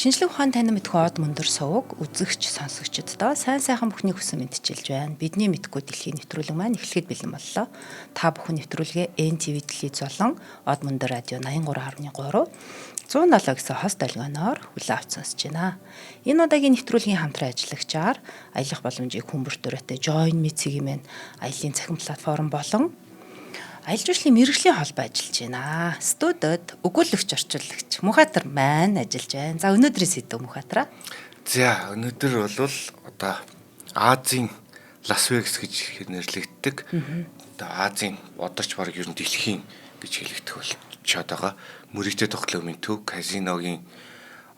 Шинжлэх ухаан танин мэдхүү од мөндөр сувг үзэгч сонсогчдод сайн сайхан бүхний хүсэн мэдчилж байна. Бидний мэдхгүй дэлхийн нэвтрүүлэг маань эхлэхэд бэлэн боллоо. Та бүхэн нэвтрүүлгээ NTV телевиз болон од мөндөр радио 83.3 107 гэсэн хос долгионоор хүлээн авч сонсож байна. Энэ удаагийн нэвтрүүлгийн хамтран ажиллагчаар аялах боломжийг хүмүүрт өрөөтэй Join Me цэгийн мэн аялын цахим платформ болон аялал жуулчлалын мэргэжлийн холбоо ажиллаж байна. Студид өгүүлэгч орчуулагч Мөнхбаатар маань ажиллаж байна. За, өнөөдрийн сэдэв, Мөнхбаатараа. За, өнөөдөр бол одоо Азийн Лас Вегас гэж нэрлэгддэг. Одоо Азийн одоо ч баг ер нь дэлхийн гэж хэлэгдэх болчиход байгаа. Мөрийтэй тоглоомын төв, казиногийн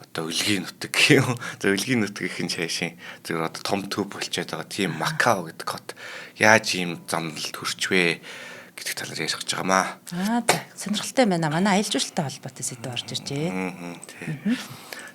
одоо өлгийн нутаг гэх юм. За, өлгийн нутаг гэх нь цаашийн зөвхөн одоо том төв болчиход байгаа. Тийм Макао гэдэг хот яаж ийм замналд хүрч вэ гэдэг талаар ярих гэж байгаамаа. Аа, за, сонирхолтой байна. Манай аялал жуулчлалтай холбоотой сэдэв орж иржээ.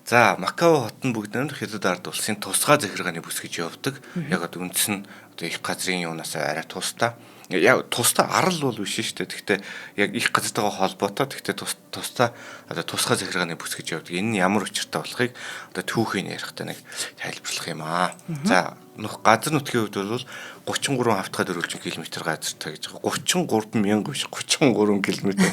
За, Макао хот нь бүгд найрамдах Хятад ард улсын тусгай захиргааны бүс гэж явдаг. Яг одоо үндс нь одоо их газрын юунаас арай тусдаа. Яг тусдаа арал бол биш шүү дээ. Гэхдээ яг их газартайгаа холбоотой. Гэхдээ тусдаа одоо тусгай захиргааны бүс гэж явдаг. Энэ нь ямар учиртай болохыг одоо түүхийг ярихдаа нэг тайлбарлах юм аа. За, нөх газар нутгийн хувьд бол 33 хавтгай дөрвөлжин километр газартай гэж байгаа. 33 мянга биш, 33 километр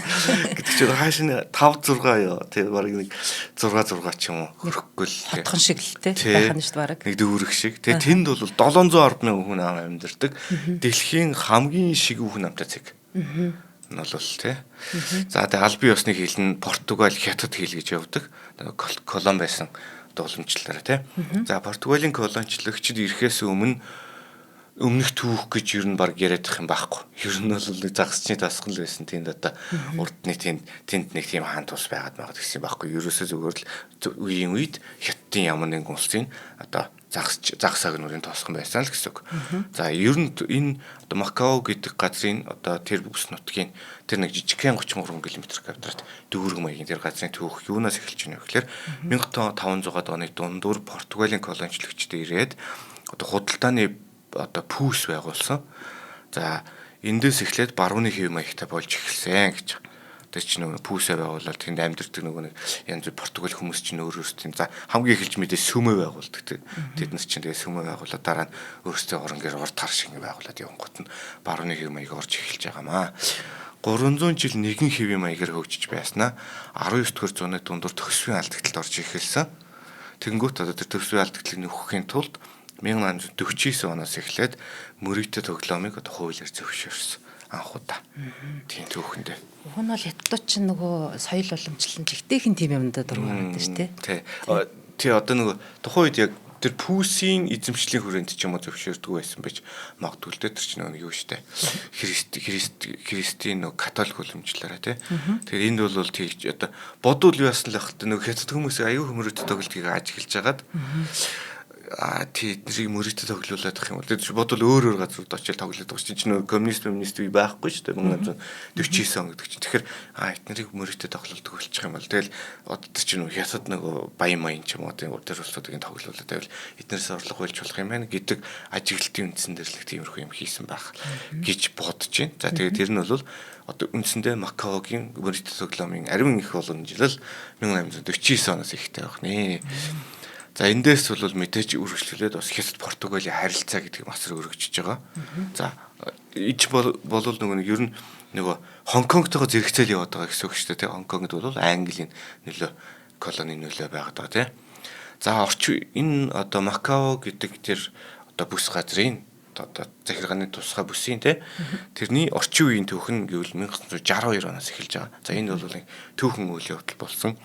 гэдэг чинь хааш нь 5 6 ёо. Тэгээ бараг нэг 6 6 ч юм уу хөрөхгүй л хотхон шиг л те байх нь шүү дээ бараг. Нэг дүүрэг шиг. Тэгээ тэнд бол 710 мянган хүн ам амьдардаг. Дэлхийн хамгийн шиг хүн амтай цэг. Нь бол тий. За, тэгээ албан ёсны хэл нь Португал, Хятад хэл гэж явдаг. Колон байсан уламжлалаараа тий. За, Португалийн колончлогчид ирэхээс өмнө өмнөх түүх гэж ер нь баг яриад их юм байхгүй. Ер нь бол нэг загасчны тасгал байсан. Тэнд одоо урдны тэнд нэг тийм хаан тус байгаад байгаад гэсэн юм байхгүй. Ерөөсөө зүгээр л үеийн үед Хятадын ямар нэгэн улсын одоо загас загас агнуурын тосгон байсан л гэсэн үг. За, ер нь энэ одоо Макао гэдэг газрын одоо тэр бүс нутгийн тэр нэг жижигхэн 33 км квадрат дүүрэг маягийн тэр газрын түүх юунаас эхэлж байна вэ гэхээр 1500 оны дундуур Португалийн колончлогчид ирээд одоо худалдааны одоо пүүс байгуулсан. За, эндээс эхлээд барууны хэв маягтай болж эхэлсэн гэж. Тэр чинь нөгөө пүүсээ байгуулаад тэнд амьдардаг нөгөө нэг янз бүр Португал хүмүүс чинь өөр өөрсдийн, за, хамгийн эхэлж мэдээ сүмээ байгуулдаг. Тэд нар чинь тэгээ сүмээ байгуулаад дараа нь өөрсдөө оронгээр урд тар шиг байгуулад явангууд нь барууны хэв маяг орж эхэлж байгаамаа. 300 жил нэгэн хэвийн маягаар хөгжиж байснаа 19 дугаар зууны дундуур төсвийн алдагдлалд орж эхэлсэн. Тэнгүүт одоо тэр төсвийн алдагдлыг нөхөхийн тулд 1849 оноос эхлээд мөрийтэй тоглоомыг одоо хуулиар зөвшөөрсөн анх удаа. Тийм түүхэндээ. Уг нь бол хятадууд чинь нөгөө соёл уламжлал нь жигтэйхэн тийм юмдаа дургу байгаад шүү дээ. Тий. Тий, одоо нөгөө тухайн үед яг тэр пүүсийн эзэмшлийн хүрээнд ч юм уу зөвшөөрдөг байсан байж магадгүй л дээ, тэр чинь нөгөө юу штэ. Христийн нөгөө католик уламжлалаараа тий. Тэгэхээр энд бол тэгж одоо бодвол юу яасан л байх л нөгөө хятад хүмүүс аюу хөмрөд тоглолтыг ажиглаж хагаад а тэднийг мөрөдө тоглуулаад ах юм бол тэр бодвол өөр өөр газрууд очиж тоглоод байгаа чинь нөгөө коммунист үе байхгүй шүү дээ, 1849 он гэдэг чинь. Тэгэхээр а эднэрийг мөрөдө тоглолдог болчих юм бол тэгэл одоо тэр чинь хятад нөгөө баян маян ч юм уу тийм тэр улсуудыг тоглуулаад байвал эднэрээс орлого болж болох юм байна гэдэг ажиглалтын үндсэн дээр л тиймэрхүү юм хийсэн байх гэж бодож байна. За, тэгээд тэр нь бол одоо үндсэндээ Макаогийн мөрөдө тоглоомын ариун их боломжлол 1849 оноос ихтэй байх нэ. За, эндээс бол мэдээж үргэлжлүүлээд бас Хятад Португалийн харилцаа гэдэг бас өргөжөж байгаа. За, ич бол нөгөө нэг ер нь нөгөө Хонконгтойгоо зэрэгцээл яваад байгаа гэсэн үг шүү дээ. Хонконгд бол Английн нөлөө, колони нөлөө байгаад байгаа тий. За, орчин энэ одоо Макао гэдэг тэр одоо бүс газрын одоо захиргааны тусгай бүсийн тий тэрний орчин үеийн түүхэн гэвэл 1962 оноос эхэлж байгаа. За, энэ бол түүхэн үйл явдал болсон.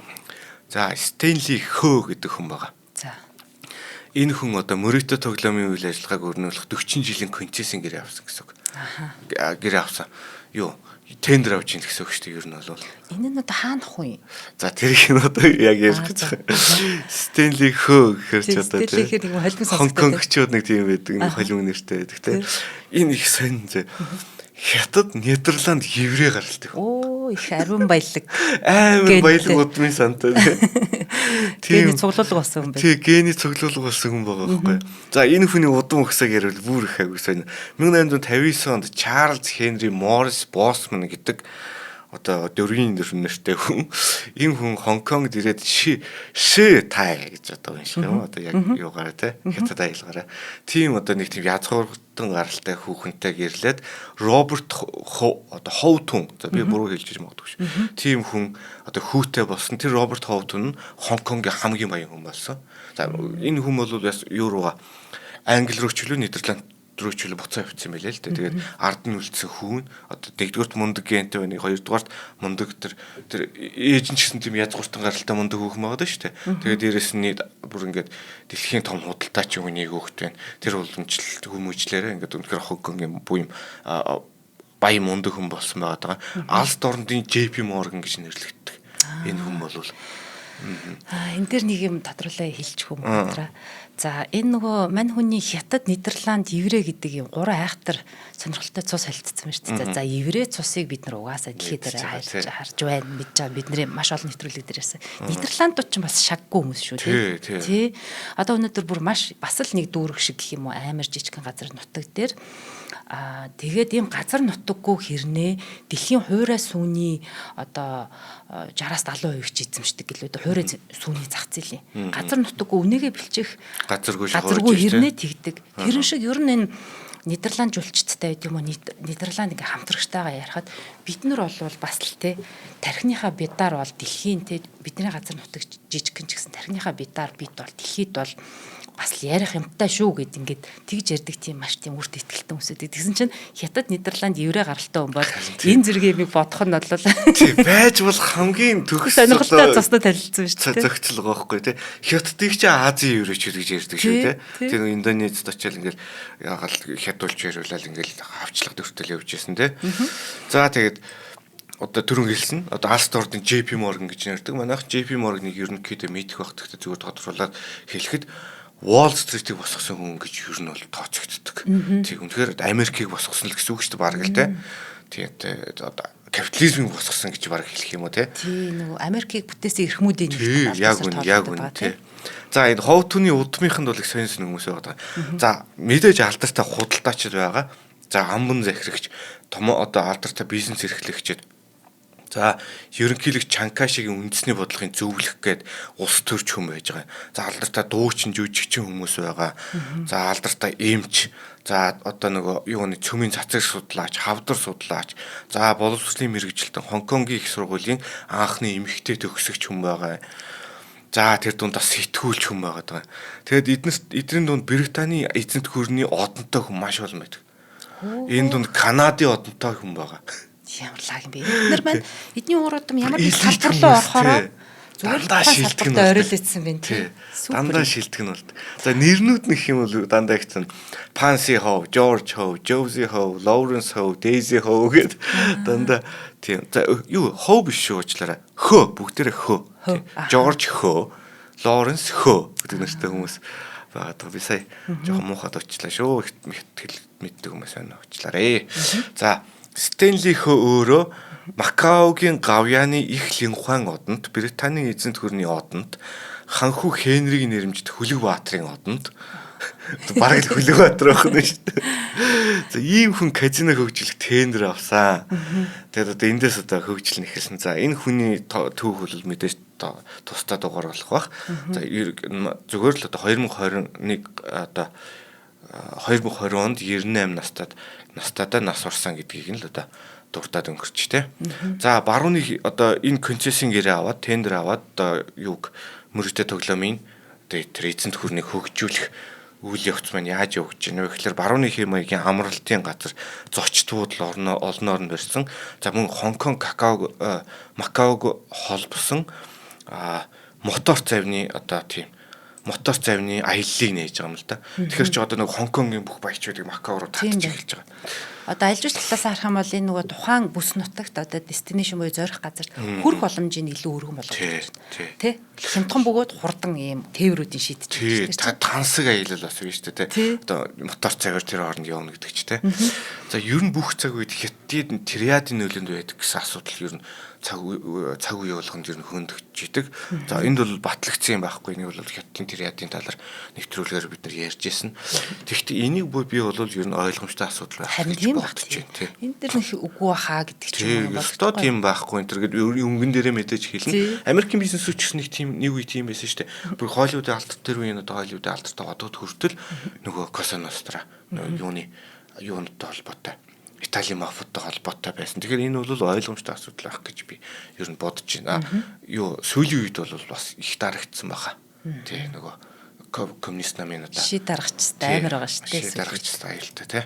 За, Стенли Хөө гэдэг хүн байгаа. За. Энэ хүн одоо мөрөөдө тоглоомын үйл ажиллагааг өрнүүлэх 40 жилийн концессийн гэрээ авсан гэсэн үг. Гэрээ авсан. Юу, тендер авч ийн гэсэн үг шүү дээ ер нь бол. Энэ нь одоо хаана хүн юм? За, тэрийг нь одоо яг ярих гэж байгаа. Стенли Хөө гэхэр ч одоо тий. Стенли гэхээр нэг холимог сонсогддог. Хонконгчууд нэг тийм байдаг, нэг холимог нэртэй байдаг тий. Энэ их сонин зэ. Хятад, Нидерланд, еврей гаралтай. Оо, их ариун баялаг. Амар баялаг удмын сантай. Тийм. Гений цуглуулга болсон хүн байна. Тий, гений цуглуулга болсон хүн байгаа байхгүй. За, энэ хүний удам өгсөг ярил бүр их айгуу сонь. 1859 онд Чарльз Хенри Моррис Босман гэдэг Одоо дөрвийн нэртэй хүн. Энэ хүн Хонконгд ирээд Ши Тай гэж одоо унших юм. Одоо яг юугаараа те хятад аялгаараа. Тийм одоо нэг тийм язгууртан гаралтай хүүхэнтэй гэрлээд Роберт одоо Хоутун. За би буруу хэлж иж магадгүй шүү. Тийм хүн одоо хүүтэй болсон. Тэр Роберт Хоутун нь Хонконгийн хамгийн баян хүн болсон. За энэ хүн бол бас юу руугаа Англи руу ч илүү Нидерланд руу ч илүү буцаа явчихсан байлээ л дээ. Тэгээд ард нь үлдсэн хүүн одоо нэгдүгüрт мундаг гентэй байна. Хоёрдугаарт мундаг тэр ээж нь ч гэсэн тийм язгууртан гаралтай мундаг хүүхэн байгаа даа шүү дээ. Тэгээд дээрэс нь бүр ингээд дэлхийн том худалдаачин хүний хүүхэд байна. Тэр уламжлалт хүмүүжлээрээ ингээд үнэхээр Хонконгийн буй юм баян мундаг хүн болсон байгаа даа. Алс дорнодын JP Morgan гэж нэрлэгддэг. Энэ хүн бол энэ дээр нэг юм тодруулаа хэлчих юм байна. За энэ нөгөө мань хүний Хятад, Нидерланд, Еврей гэдэг юм гурван айхтар сонирхолтой цус холилдсон байна шүү дээ. За Еврей цусыг бид нар угаасаа дэлхий дээр харж байна, мэдж байгаа. Бидний маш олон нэвтрүүлэг дээр ярьсан. Нидерландууд ч бас шаггүй хүмүүс шүү дээ. Тий. Одоо өнөөдөр бүр маш бас л нэг дүүрэг шиг гэх юм уу амар жижигхэн газар нутаг дээр тэгээд ийм газар нутаггүй хэрнээ дэлхийн хуурай сүүний одоо 60-аас 70% ч эзэмшдэг гэлээ дээ. Хуурай сүүний зах зээлийн. Газар нутаггүй үнийгээ бэлчих газаргүй хэрнээ тэгдэг. Тэрэн шиг ер нь энэ Нидерланд жуулчдтай байд юм уу Нидерланд ингээ хамтрагчтайгаа ярихад бид нар бол бас л те тархиныхаа бидар бол дэлхийн те бидний газар нутаг жижигхэн ч гэсэн тархиныхаа бидар бид бол дэлхийд бол бас л ярих юмтай шүү гэд ингээд тэгж ярьдаг тийм маш тийм үрт итгэлтэй хүмүүс байдаг. Тэгсэн чинь Хятад, Нидерланд, Еврей гаралтай хүн бол энэ зэрэг юмыг бодох нь бол тий байж бол хамгийн төгс сонирхолтой цуснаа танилцсан шүү дээ. Зохицол байгаа байхгүй тий. Хятадыг чи Азийн еврейчүүд гэж ярьдаг шүү тий. Тэр Индонезид очиад ингээд ягаал хятадулж яриулаад ингээд хавчлага төртөл явж исэн тий. За тэгээд одоо түрүүн хэлсэн. Одоо Алс дордын JP Morgan гэж нэрдэг. Манайх JP Morgan-ыг ерөнхийдөө мэдэх байх. Гэхдээ зүгээр тодорхойлоод хэлэхэд Wall Street-ийг босгосон хүн гэж ер нь бол тооцогддог. Тийм үнэхээр Америкийг босгосон л гэсэн үг шүү дээ бараг л те. Тэгээд одоо капитализмыг босгосон гэж бараг хэлэх юм уу те. Тийм нөгөө Америкийг бүтээсэн эрхмүүдийн нэг яг үн яг үн тий. За энэ хов түүний удмынханд бол их сонин сонин хүмүүс байгаа. За мэдээж алдартай худалдаачид байгаа. За амбан захирагч, том одоо алдартай бизнес эрхлэгчид. За ерөнхийлөгч Чанкашигийн үндэсний бодлогын зөвлөх гээд улс төрч хүн байж байгаа. За алдартай дуучин, жүжигчин хүмүүс байгаа. За алдартай эмч, за одоо нөгөө юуны цөмийн цацаг судлаач, хавдар судлаач, за боловсролын мэргэжилтэн, Хонконгийн их сургуулийн анхны эмэгтэй төгсөгч хүн байгаа. За тэр дунд бас сэтгүүлч хүн байгаа даа. Тэгээд эдний дунд Британий эзэнт гүрний одонтой хүн маш олон байдаг. Энэ дунд Канадын одонтой хүн байгаа. Ямар лаг юм бэ? Эднэр маань эдний уур удам ямар нэг салбар руу орохороо зүгээр л шилтгэн оройлцсан байна тий. Дандаа шилтгэн болд. За нэрнүүд нэх юм бол дандаа ихсэн Панси Хов, Жорж Хов, Жози Хов, Лоуренс Хов, Дейзи Хов гэд дандаа тийм. За юу Хов биш шүү уучлаарай. Хөө бүгдээрээ хөө. Жорж Хөө, Лоуренс Хөө гэдэг нэртэй хүмүүс байгаа. Би сая жоохон муухай дуучлаа шүү. Ихтгэл мэддэг хүмүүс байна. Уучлаарай. За Стэнли Хөө өөрөө Макаогийн Гавьяаны их Линхуан одонд, Британийн эзэнт гүрний одонд, Ханхүү Хенриг нэрмжит Хүлэг Баатрын одонд бараг л Хүлэг Баатар байх нь шүү дээ. За ийм хүн казино хөгжүүлэх тендер авсан. Тэгээд одоо эндээс одоо хөгжил нь эхэлсэн. За энэ хүний түүх бол мэдээж тусдаа дугаар болох бах. За зүгээр л одоо 2021 одоо 2020 онд 98 настайдаа нас орсон гэдгийг нь л одоо дуртад өнгөрч тэ. За барууны одоо энэ концессийн гэрээ аваад тендер аваад одоо юуг мөрөдөө тоглоомын одоо тэр эзэнт гүрнийг хөгжүүлэх үйл явц маань яаж явагдаж байна вэ гэхээр барууны хэм маягийн амралтын газар зочд буудал олноор нь барьсан. За мөн Хонконг, Какао, Макаог холбосон мотор завны одоо тийм мотор завны аяллыг нээж байгаа юм л да. Тэгэхээр чи одоо нэг Хонконгийн бүх баячуудыг Макао руу татчих эхэлж байгаа. Одоо аялал жуулчлалаас харах юм бол энэ нөгөө тухайн бүс нутагт одоо destination буюу зорих газарт хүрэх боломжийг илүү өргөн болгож байна. Тэ? Хямдхан бөгөөд хурдан ийм тээврүүдийн шийдэж байна. Тансаг аялал бас биш үү тэ. Одоо мотор цагаар тэр хооронд явна гэдэг чи тэ. За ер нь бүх цаг үед Хятадын триадын нөлөөнд байдаг гэсэн асуудал ер нь цаг үе болгонд ер нь хөндөгч идэг. За энд бол батлагдсан юм байхгүй. Энийг бол Хятадын триадын талаар нэвтрүүлгээр бид нар ярьж ирсэн. Тэгэхдээ энийг би бол ер нь ойлгомжтой асуудал байх гэж Тийм баг. Бодож байна, тий. Энэ дэр нэг үгүй хаа гэдэг ч Тий, юм уу. ёстой тийм байхгүй энэ төр гээд өнгөн дээрээ мэдээж хэлнэ. Америкийн бизнесүүд ч гэсэн нэг тийм нэг үе тийм байсан шүү дээ. Бүр Холливуудын алдар тэр үеийн одоо Холливуудын алдартай одод хүртэл нөгөө Cosa Nostra нөгөө юуны юунтай холбоотой Италийн мафиатай холбоотой байсан. Тэгэхээр энэ бол ойлгомжтой асуудал байх гэж би ер нь бодож байна. Юу сүүлийн үед бол бас их дарагдсан байгаа. Тий, нөгөө коммунист намын одоо Ши даргачтай амар байгаа шүү дээ. Ши даргачтай аюултай тий.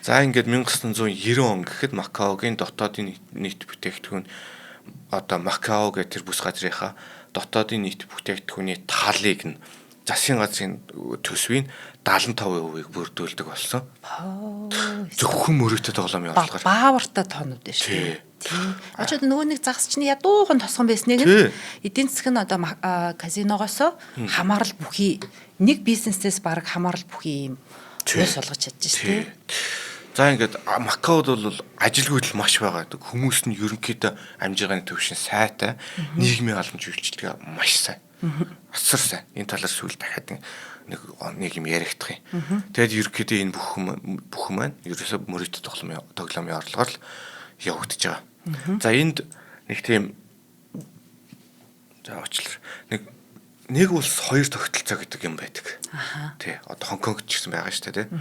За ингээд 1990 он гэхэд Макаогийн дотоодын нийт бүтээгдэхүүн одоо Макао гэх тэр бүс газрынхаа дотоодын нийт бүтээгдэхүүний талыг нь засгийн газрын төсвийн 75%-ийг бүрдүүлдэг болсон. Зөвхөн мөрөөдө тоглоомын орлогоор. Баавартай тоонууд байна шүү дээ. Тийм. Очоод нөгөө нэг загас чинь ядуухан тосгон байсныг нь эдийн засаг нь одоо казиногоос хамаарал бүхий нэг бизнесээс баг хамаарал бүхий юм улс болгож чадчих шүү дээ. За ингээд Макаод бол ажилгүйдэл маш байгаа гэдэг. Хүмүүс нь ерөнхийдөө амжиргааны төвшин сайтай, нийгмийн боломж үйлчилгээ маш сайн. Асар сайн. Энэ талаар сүүл дахиад нэг юм яригдах юм. Тэгээд ерөнхийдөө энэ бүх юм маань ерөөсөө мөрөөдө тоглоомын орлогоор л явагдаж байгаа. За энд нэг тийм за уучлаарай. Нэг улс хоёр тогтолцоо гэдэг юм байдаг. Тий. Одоо Хонконгт ч гэсэн байгаа шүү дээ, тий.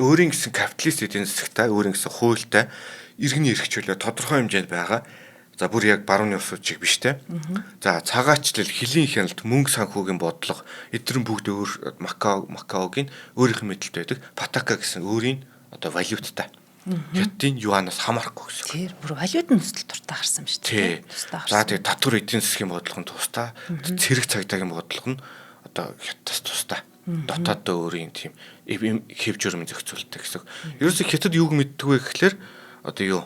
Өөрийн гэсэн капиталист эдийн засагтай, өөрийн гэсэн хуультай, иргэний эрх чөлөө тодорхой хэмжээнд байгаа. За бүр яг барууны улсууд шиг биш те. За цагаачлал, хөлийн хяналт, мөнгө санхүүгийн бодлого эдгээр бүгд өөр Макаогийн өөрийнх нь мэдлэлд байдаг. Патака гэсэн өөрийн одоо валюттай. Хятадын юанаас хамаарахгүй гэсэн. Тэр бүр валют нь төсөл дуртай гарсан юм шүү дээ. За тэгээ татвар эдийн засгийн бодлого нь тусдаа, цэрэг цагдаагийн бодлого нь одоо хятадас тусдаа. Дотооддоо өөрийн тийм хэв журмын зохицуулттай гэсэн. Ерөөсө хятад юуг мэддэг вэ гэхлээр одоо юу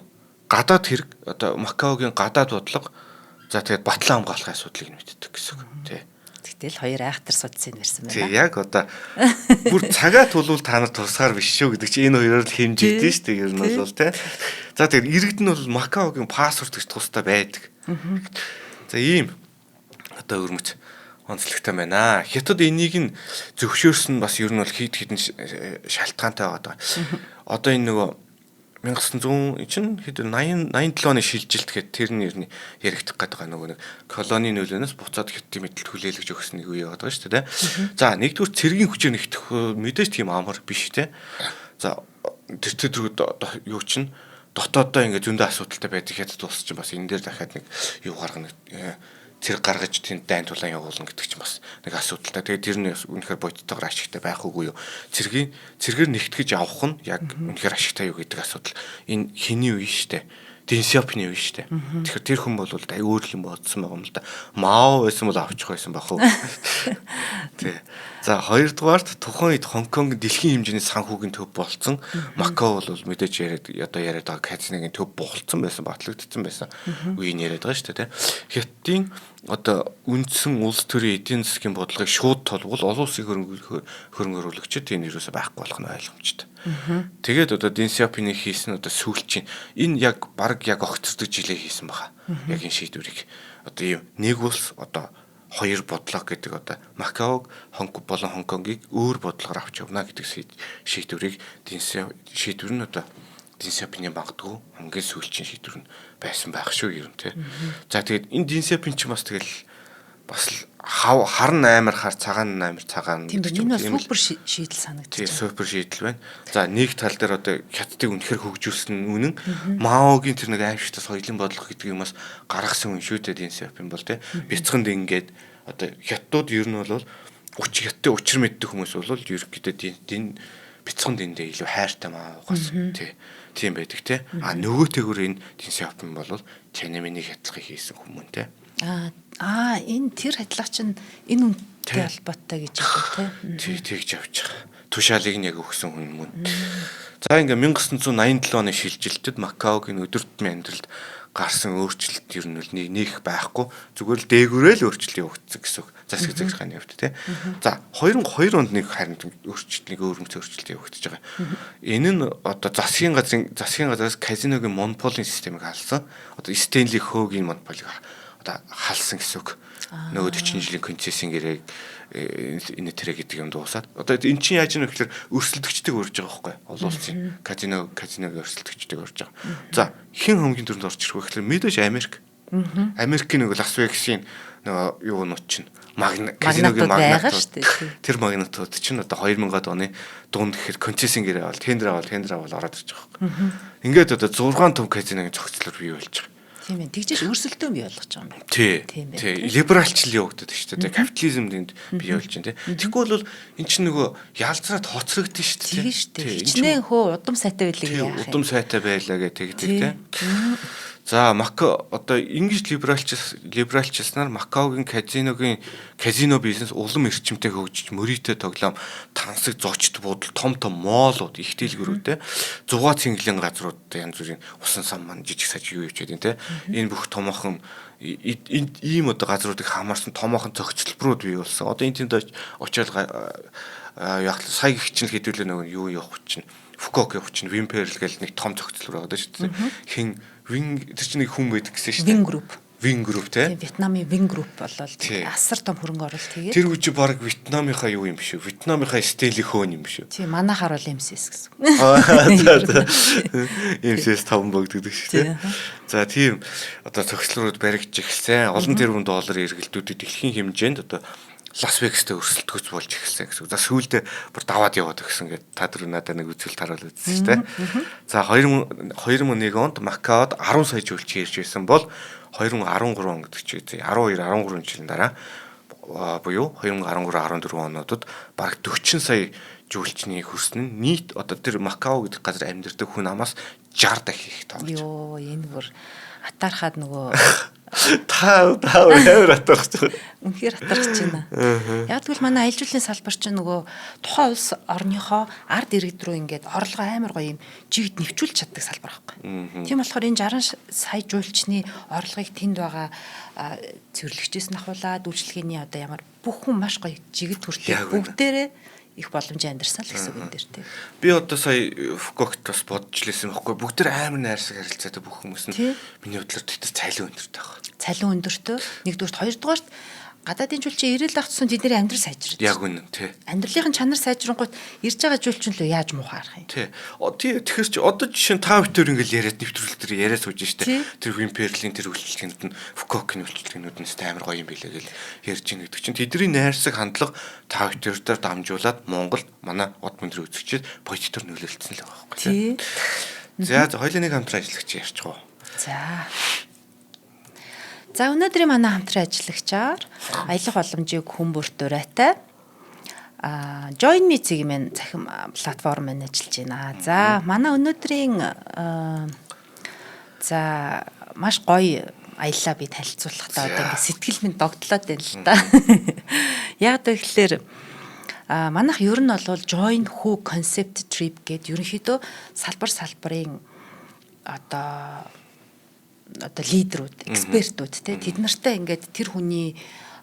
гадаад хэрэг одоо Макаогийн гадаад бодлого за тэгээд батлан хамгаалахын асуудлыг нь мэддэг гэсэн үг тий. Гэтэл хоёр айхтар судсын барьсан байна. Тий, яг одоо бүр цагаа тулвал та нар тусгаар биш шүү гэдэг чи энэ хоёроор л хэмжигдэн шүү дээ ер нь бол тий. За тэгээд иргэд нь бол Макаогийн паспорт гэж тусдаа байдаг. За ийм одоо өрмөц онцлогтой байна. Хятад энийг нь зөвшөөрсөн бас ер нь бол хит хитэн шалтгаантай байгаа. Одоо энэ нөгөө 1900 чинь хэд 80 87 оны шилжилт гэхэд тэр нь ер нь яригдах гээд байгаа нөгөө нэг колоний нөлөөнөөс буцаад хятадын мэдлэлд хүлээлгэж өгсөн нэг үе яваад байгаа шүү дээ. За нэгдүгээр цэргийн хүчээр нэгтгэх мэдээж тийм амар биш те. За тэр тэр юу чинь дотооддоо ингээ зөндөө асуудалтай байдаг хятад улс чинь бас энэ дээр дахиад нэг юу гаргана цэрэг гаргаж тэнд дайн тулаан явуулна гэдэг чинь бас нэг асуудалтай. Тэгээд тэр нь үнэхээр бодитойгоор ашигтай байх үгүй юу? Цэргээр нэгтгэж авах нь яг үнэхээр ашигтай юу гэдэг асуудал. Энэ хиний үе штэ. Дэн Сяопины үе штэ. Тэгэхээр тэр хүн бол аюу өөр юм бодсон байгаа юм л да. Мао байсан бол авчих байсан бах уу. Тий. За хоёрдугаарт тухайн үед Хонконг дэлхийн хэмжээний санхүүгийн төв болцсон. Макао бол мэдээж яриад одоо яриад байгаа казиногийн төв болцсон байсан, батлагдсан байсан үеийг яриад байгаа шүү дээ, тий. Хятадын одоо үндсэн улс төрийн эдийн засгийн бодлогыг шууд толгуул олон улсын хөрөнгө оруулагчид энэ юусоо байхгүй болох нь ойлгомжтой. Тэгээд одоо Дэн Сяопины хийсэн одоо сүүлчийн энэ яг баг яг огцордог жилээ хийсэн байгаа. Яг энэ шийдвэрийг одоо ийм нэг улс одоо хоёр бодлого гэдэг одоо Макаог Хонконг болон Хонконгийг өөр бодлогоор авч явна гэдэг шийдвэрийг шийдвэр нь одоо Дэн Сяопины магадгүй хамгийн сүүлчийн шийдвэр нь байсан байх шүү ер нь тий. За тэгээд энэ Дэн Сяопин ч бас тэгэл бас хар нь амар хар цагаан нь амар цагаан гэдэг чинь энэ бол супер шийдэл санагдчих. Тий, супер шийдэл байна. За нэг тал дээр одоо хятадыг үнэхээр хөгжүүлсэн нь үнэн. Маогийн тэр нэг аимшигтай соёлын бодлого гэдэг юмас гаргасан үн шүү дээ Дэн Сяопин бол тий. Бяцханд ингээд одоо хятадууд ер нь бол хятадын учир мэддэг хүмүүс бол ерөнхийдөө дэн бяцхан дэндээ илүү хайртай Маогоос тий. Тийм байдаг тий. А нөгөөтэйгүр энэ Дэн Сяопин бол Чанамины хятадлагыг хийсэн хүмүүн тий. Аа энэ тэр хадлага чинь энэ үнэтэй холбоотой гэж байна тий. Тий, тэгж явж байгаа. Тушаалыг нь яг өгсөн хүн мөн. За ингээ 1987 оны шилжилтэд Макаогийн өдөр тутмын амьдралд гарсан өөрчлөлт ер нь бол нэг байхгүй. Зүгээр л дээгүүрээ л өөрчлөлт явагдсан гэсэн үг. Засаг захиргааны хувьд тий. За 2002 онд нэг харин өөрчлөлт нэг өөрмөц өөрчлөлт явагдаж байгаа. Энэ нь одоо засгийн газраас казиногийн монополийн системийг халсан. Одоо Стэнли Хөөгийн монополийг одоо халсан гэсэн үг. Нөгөө 40 жилийн концессийн гэрээг энэ тэрэ гэдэг юм дуусаад одоо эн чинь яаж юм гэхээр өрсөлдөгчдөг урьж байгаа байхгүй олон улсын казиногийн өрсөлдөгчдөг урьж байгаа. За хэн хамгийн түрүүнд орж ирэх вэ гэхээр мэдээж Америк. Америкийн нэг Лас Вегасын нөгөө юунууд чинь казиногийн магнатууд тэр магнатууд чинь одоо 2000-ад оны дунд гэхээр концессийн гэрээ авал тендер авал ороод ирж байгаа байхгүй. Ингээд одоо 6 том казиногийн зохицлоор бий болж байгаа. Тийм ээ. Тэгжээж өрсөлдөөн бий болгож байгаа юм байна. Тий. Либералчлал явагдаад шүү дээ. Капитализм тэнд бий болж байна тий. Тэгэхгүй бол эн чинь нөгөө ялцраад хоцрогдсон шүү дээ. Тийм шүү дээ. Хичнээн хөө удам сайтай байлаа яах юм. Удам сайтай байлаа гэх тэг тий. За Макао одоо ингэж либералчилснаар Макаогийн казино бизнес улам эрчимтэй хөгжиж мөрийтэй тоглоом, тансаг зочд буудал, том том моолууд, их дэлгүүрүүдтэй зугаа цэнгэлийн газрууд янз бүрийн усан сан ман жижиг саж юу явж байдаг те. Энэ бүх томоохон ийм одоо газруудыг хамаарсан томоохон зохицолборууд бий болсон. Одоо энэ тэнд очиод яг сая гих чинь хэдүүлээ нөгөө юу явах чинь Фукок явах чинь Вимперл гэл нэг том зохицолбор байгаа шүү дээ. Хин Вин тэр чинь нэг хүн байдаг гэсэн шүү дээ. Вин групп. Вин групп тий. Вьетнамын Вин групп болол асар том хөрөнгө оруулалт хийгээд. Тэр үжи баг Вьетнамынхаа юу юм биш үү? Вьетнамынхаа Стели хөөн юм биш үү? Тий, манайхаар бол MCS гэсэн. Аа за. MCS 5 богддог шүү дээ. За тийм одоо зохицлууд баригдж эхэлсэн. Олон тэрбум доллар эргэлдүүдэд дэлхийн хэмжээнд одоо Лас Вегастэй өрсөлдөхөц болж эхэлсэн гэсэн. За сүүлдээ бүр даваад яваад өгсөн гэдэг та түр надад нэг үзүүлэлт харуулсан шүү дээ. За 2001 онд Макаод 10 сая жуулчин ирж байсан бол 2013 он гэдэг чинь 12 13 жилийн дараа буюу 2013 14 онуудад бараг 40 сая жуулчны хөрсөн нь нийт одоо тэр Макао гэдэг газар амьдардаг хүн амаас 60 дахин их тоолж. Йоо энэ бүр атаархаад нөгөө та амар атархаж байгаа. Үнэхээр атархаж байна. Яг тэгвэл манай аялал жуулчлалын салбар чинь нөгөө тухайн улс орныхоо ард иргэд рүү ингээд орлогоо амар гоё юм жигд нэвчүүлж чаддаг салбар байхгүй. Тийм болохоор энэ 60 сая жуулчны орлогыг тэнд байгаа цэвэрлэгчээс нь ахуулаад үйлчлэгээний одоо ямар бүх хүн маш гоё жигд хүртэл бүгдээрээ их боломжийн амьдарсан л гэсэн үг энэ дэр тий. Би одоо сая Фукокт бас бодож лээсэн байхгүй. Бүгд тэр амар найрсаг харилцаатай бүх хүмүүс нь миний бодлоор тэд цалин өндөртэй байгаа. Цалин өндөртэй. Нэгдүгürt, хоёрдугаарт гадаадын жүлчин ирэл ах тусам тэдний амьдрал сайжирч. Яг үнэн тий. Амьдралын чанар сайжрангуут ирж байгаа жүлчин лөө яаж муухай арах юм. Тий. Тий тэгэхээр чи одоо жишээ нь та битүүр ингээл яриад нэвтрүүлэг дээр яриа сууж штэ. Тэр Вимперлийн тэр үйлчлэгнүүд нь Фукокийн үйлчлэгнүүд нь амар гоё юм билээ гэл ярьж ин гэдэг чинь тэдний найрсаг хандлага та битүүрээр дамжуулаад Монголд манай од мөндөр үзэгчид позитив нөлөөлсөн л байгаа байхгүй тий. За хоёлын нэг хамтран ажиллагч ярьчих уу. За. За өнөөдрийн манай хамтран ажиллагчаар аялах боломжийг хүн бүрт дурайтай Join Me цэг мэн цахим платформ маань ажиллаж байна. За манай өнөөдрийн за маш гоё аяллаа би танилцуулахдаа одоо ингээ сэтгэл минь догтлоод байна л та. Яг тэгэхээр манайх ер нь бол Join Who Concept Trip гээд ерөнхийдөө салбар салбарын одоо лидерүүд, экспертүүд те тэд нартай ингээд тэр хүний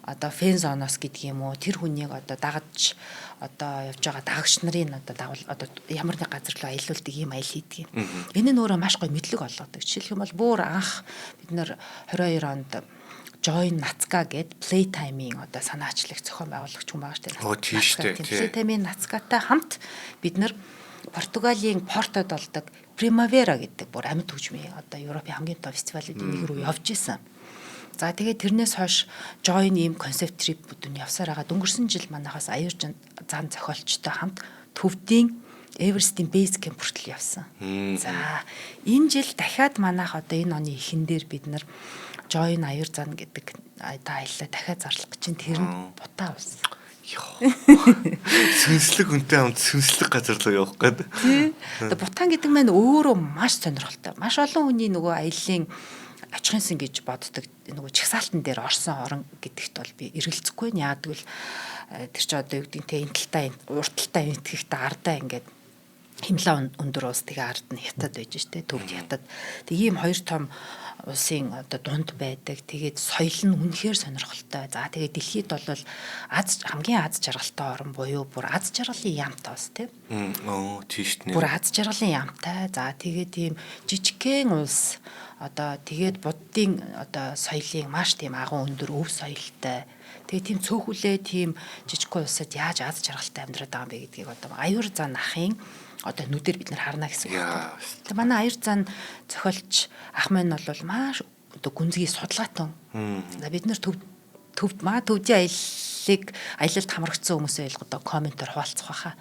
одоо фэн зоноос гэдэг юм уу, тэр хүнийг одоо дагаж одоо явж байгаа дагагч нарын одоо дагуул одоо ямар нэг газар руу аялуулдаг ийм аялал хийдэг юм. Энэ нь өөрөө маш гоё мэдлэг олгодог. Жишээлх юм бол бүр анх бид нэр 22 онд Join Natsuka гээд Playtime-ийн одоо санаачлах зохион байгуулагч хүн байгаа шүү дээ. Тийм шүү дээ. Playtime-ийн Natsuka-тай хамт бид нэр Португалийн Портод болдог Primavera гэдэг бүр амьд хөгжмийн одоо Европын хамгийн том фестивалүүдийн нэг рүү явж исэн. За тэгээд тэрнээс хойш Join ийм concept trip бүдүүн явсаар байгаа. Дөнгөрсөн жил манайхаас аюур зан зохиолчтой хамт Төвдийн Эверестийн Base Camp хүртэл явсан. За энэ жил дахиад манайх одоо энэ оны эхэн дээр бид нар Join аюур зан гэдэг одоо аяллаа дахиад зарлах гэж чинь тэр нь Бутаа улс. Сүнслэг хүнтэй хамт сүнслэг газар руу явах гээд. Тий. Одоо Бутан гэдэг маань өөрөө маш сонирхолтой. Маш олон хүний нөгөө аяллаа очихынсан гэж боддог нөгөө чагсаалтан дээр орсон орон гэдэгт бол би эргэлзэхгүй. Яагаад гэвэл тэр чи одоо юу гэдэг те энэ талтаа урд талтаа энтгэхдээ ардаа ингээд химлаа өндөр улс тэгээ ард нь хятад байж штэ төвд хятад. Тэг ийм хоёр том улсын одоо дунд байдаг. Тэгээд соёл нь үнэхээр сонирхолтой. За тэгээд дэлхийд бол аз хамгийн аз жаргалтай орн буюу бүр аз жаргалын ямтай бас тийм. Оо тийш нэ. Бүр аз жаргалын ямтай. За тэгээд ийм жижигхэн улс одоо тэгээд буддын одоо соёлын маш тийм агуу өндөр өв соёлтой. Тэгээ тийм цөөхүлээ тийм жижигхэн улсад яаж аз жаргалтай амьдраад байгаа юм бэ гэдгийг одоо аюур зан ахын одоо нүдээр бид нар харна гэсэн үг. Тэгээ манай аюур зан зохиолч ах маань бол маш одоо гүнзгий судалгаатан. За бид нар төвд маа төвдийн аяллыг аялалд хамрагдсан хүмүүсээ ойлгоо одоо комментоор хуваалцах байхаа.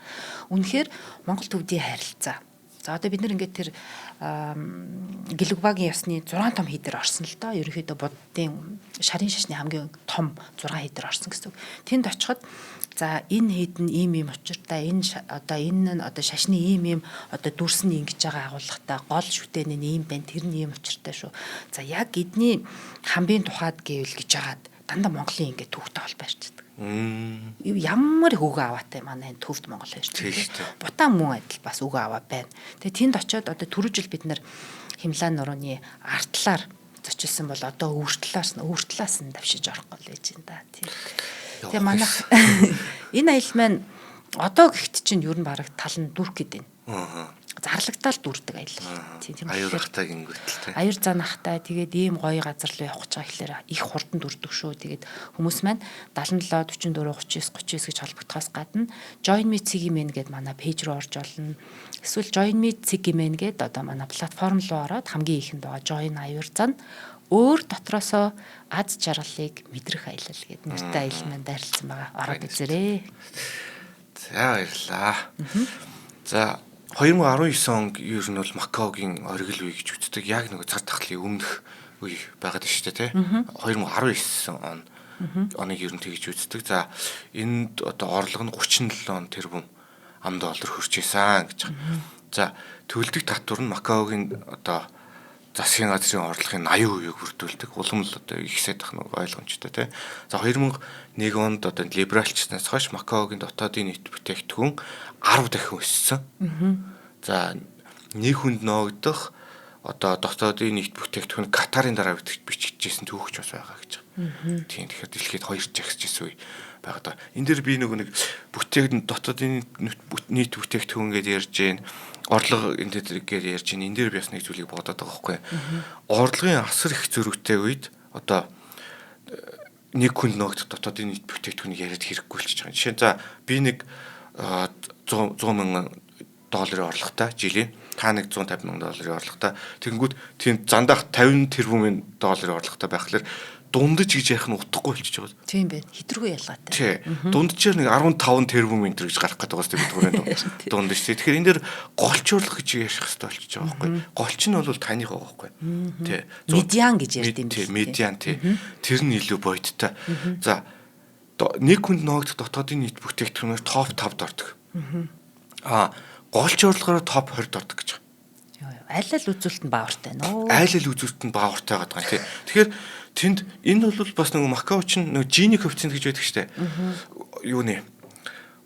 Үнэхээр Монгол төвдийн харилцаа. За одоо бид нар ингээд тэр Гэлүгбагийн ёсны 6 том хийдэр орсон л доо. Ерөнхийдөө буддын шарын шашны хамгийн том 6 хийдэр орсон гэсэн үг. Тэнд очиход за энэ хэд нь ийм ийм учиртай, энэ одоо энэ нь одоо шашны ийм ийм одоо дүрс нь ингэж байгаа агуулгатай, гол шүтэн нь ийм байна, тэр нь ийм учиртай шүү. За яг эдний хамбын тухайд гэвэл гэж хагаад дандаа Монголын ингээд түүхтэй холбоо ярьчихдаг. Ямар их үгэ аваатай манай энэ төвд Монгол хоёр чинь. Бутан мөн адил бас үгэ аваа байна. Тэгээ тэнд очиод одоо түрүү жил бид нар Химлаа нурууны артлаар зочилсан бол одоо өвөр талаас нь давшиж орох гол байж байна да. Тийм. Тэгээ манайх энэ аялал маань одоо гихт чинь ер нь бараг тал нь дүрх гэдэг байна. Зарлагдтал дүрдэг аялал. Тийм аюур ахтай гингүүтэл тийм. Аюур зан ахтай тэгээд ийм гоё газар руу явах гэж байгаа гэхлээр их хурдан дүрдэг шүү. Тэгээд хүмүүс маань 77 44 39 39 гэж холбогдохоос гадна Join Me Цгимэн гээд манай пэйж рүү орж олно. Эсвэл Join Me Цгимэн гээд одоо манай платформ руу ороод хамгийн ихэнд байгаа Join аюур зан өөр дотроосоо аз жаргалыг мэдрэх аялал гээд нэртэй аялал маань дайрлцсан байгаа. Ороод үзээрэй. За баярлалаа. За 2019 он ер нь бол Макаогийн оргил үе гэж үздэг. Яг нэг цар тахлын өмнөх үе байгаад шүү дээ, тий. 2019 он оныг ер нь тэгж үздэг. За энд одоо орлого нь 37 тэрбум ам доллар хүрч исэн гэж. За төлдөг татвар нь Макаогийн одоо засгийн газрын орлогын 80%-ийг бүрдүүлдэг. Улам л одоо ихсээд ах нэг ойлгомжтой тий. За 2001 онд одоо либералчснаас хойш Макаогийн дотоодын нийт бүтээгдэхүүн 10 дахин өссөн. За нэг хүнд ноогдох одоо дотоодын нийт бүтээгдэхүүн Катарын дараа бичигдчихсэн түүхч бас байгаа гэж. Тийм, тэгэхээр дэлхийд хоёр жагсажсэн үе байгаа даа. Энэ дэр би нөгөө нэг бүтээгдэхүүн дотоодын нийт бүтээгдэхүүн гэдээ ярьж гин, орлого энэ дээр гэж ярьж гин. Энэ дээр би бас нэг зүйлийг бодоод байгаа байхгүй. Орлогын асар их зөрүүтэй үед одоо нэг хүнд ноогдох дотоодын нийт бүтээгдэхүүнийг яриад хэрэггүй болчихж байгаа. Жишээ нь за би нэг 100 мянган долларын орлоготой жилийн, та нэг 150 мянган долларын орлоготой. Тэгэнгүүт тийм зандаах 50 тэрбумын долларын орлоготой байхлаар дундаж гэж ярих нь утгагүй болчихж байгаа. Тийм байна. Хитрхүү ялгаатай. Тий. Дунджаар нэг 15 тэрбум энэ гэж гарах гэдэг байгаа юм бид гурийн дундаж. Тэгэхээр энэ дээр голчуурлах гэж ярих хэрэгтэй болчихж байгаа байхгүй. Голч нь бол таных байгаа байхгүй. Тий. Медиан гэж ярьд юм байна. Медиан тий. Тэр нь илүү бодиттой. За нэг хүнд ноогдох дотоодын нийт бүтээгдэхүүнээр топ 5-д ордог. Аа голч орлогоор топ 20-д ордог гэж байгаа. Аль аль үзүүлэлт нь баавартай нөө. Аль аль үзүүлэлт нь баавартай байгаа юм тий. Тэгэхээр тэнд энэ бол бас нөгөө Макао чинь нөгөө Жини коэффициент гэж байдаг штэ. Юу нэ?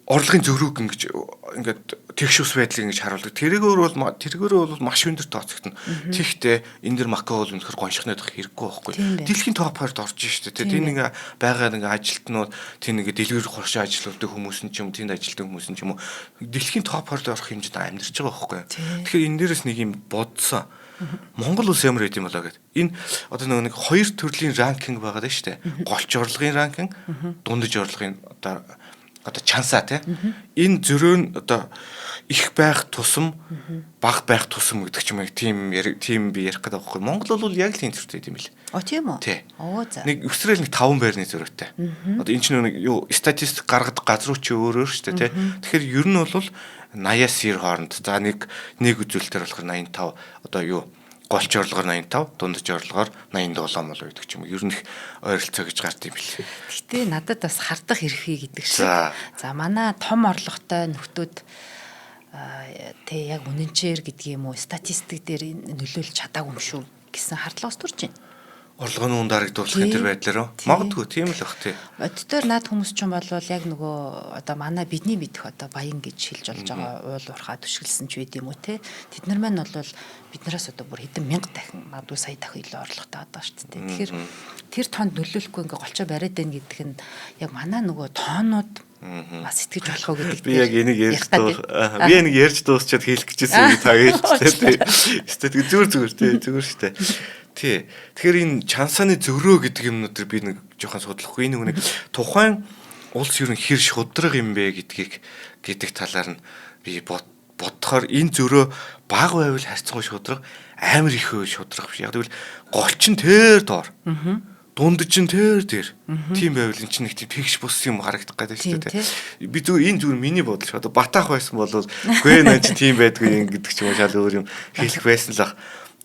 Орлогын зөрүүг ингэж ингээд тэгш ус байдлыг ингэж харуулдаг. Тэргээр бол маш өндөр тооцогдно. Тэгэхдээ энэ дэр Макао бол үнэхээр гоншихнаад байх хэрэггүй байхгүй. Дэлхийн топ 20-д орж штэ. Тэр нэг байгаа нэг ажилтнууд тийм нэг дэлгүүр хоршоо ажилтдаг хүмүүс нь ч юм, тэнд ажилтдаг хүмүүс нь ч юм уу дэлхийн топ 20-д орох хэмжээнд амьдарч байгаа байхгүй. Тэгэхээр энэ дээрээс нэг юм бодсон. Монгол улс ямар байд юм болоо гэд. Энэ одоо нөгөө нэг хоёр төрлийн ранкинг байгаа даа шүү дээ. Голч орлогын ранкинг, дундаж орлогын одоо чансаа тий. Энэ зөрөө нь одоо их байх тусам бага байх тусам гэдэг ч юм уу тийм би ярих гэдэг байхгүй. Монгол бол яг л энэ зөртэй юм бил. О тийм үү? Оо за. Нэг өсрөөл нэг 5 байрны зөрүүтэй. Одоо энэ чинь нэг юу статистик гаргадаг газруу чи өөрөөр шүү дээ тий. Тэгэхээр ер нь бол 80-аас 90 хооронд. За нэг үзүүлэлтээр болохоор 85 одоо юу голч орлогоор 85, дундаж орлогоор 87 болоо гэдэг ч юм уу. Ер нь их ойролцоо гэж гард юм бил. Гэтэ надад бас хардах эрхий гэдэг шиг. За манай том орлоготой нөхдүүд тэ яг үнэнчээр гэдэг юм уу статистик дээр нөлөөлж чадаагүй юм шүү гэсэн хардлагаас төрж байна. Орлогын үн дарагдуулах энэ төр байдлаар магадгүй тийм л бах тий. Боддоор наад хүмүүс ч юм болвол яг нөгөө одоо манай бидний мэдэх одоо баян гэж хэлж болж байгаа уул уурхаа түшгэлсэн ч байд юм уу те. Тэд нар маань бол биднээс одоо бүр хэдэн мянга дахин магадгүй сая дахин илүү орлоготой одоо шүү дээ. Тэгэхээр тэр тоонд нөлөөлөхгүй ингээ голчоо бариад байна гэдэг нь яг манай нөгөө тоонууд бас итгэж болох уу гэдэг. Би яг энийг ярьж би энийг ярьж дуусчаад хэлэх гэжсэн юм та хэлчихлээ тий. Өстой зүгээр зүгээр тий зүгээр шүү дээ. Тий. Тэгэхээр энэ чансааны зөрөө гэдэг юмнууд төр би нэг жоохон судлахгүй энэ нэг тухайн улс ер нь хэр шудраг юм бэ гэдгийг гэдэг талаар нь би бодохоор энэ зөрөө бага байвал харьцангуй шудраг, амар их байвал шудраг биш. Яг тэгвэл голч нь тэр доор. Дундаж нь тэр дээр. Тийм байвал эн чинь нэг тийм тэгш бус юм харагдах гэдэг шүү дээ. Би зүгээр энэ зүгээр миний бодол шүү. Одоо Батаах байсан бол үгүй наа чи тийм байдгүй юм гэдэг ч юм уу шал өөр юм хэлэх байсан л ах.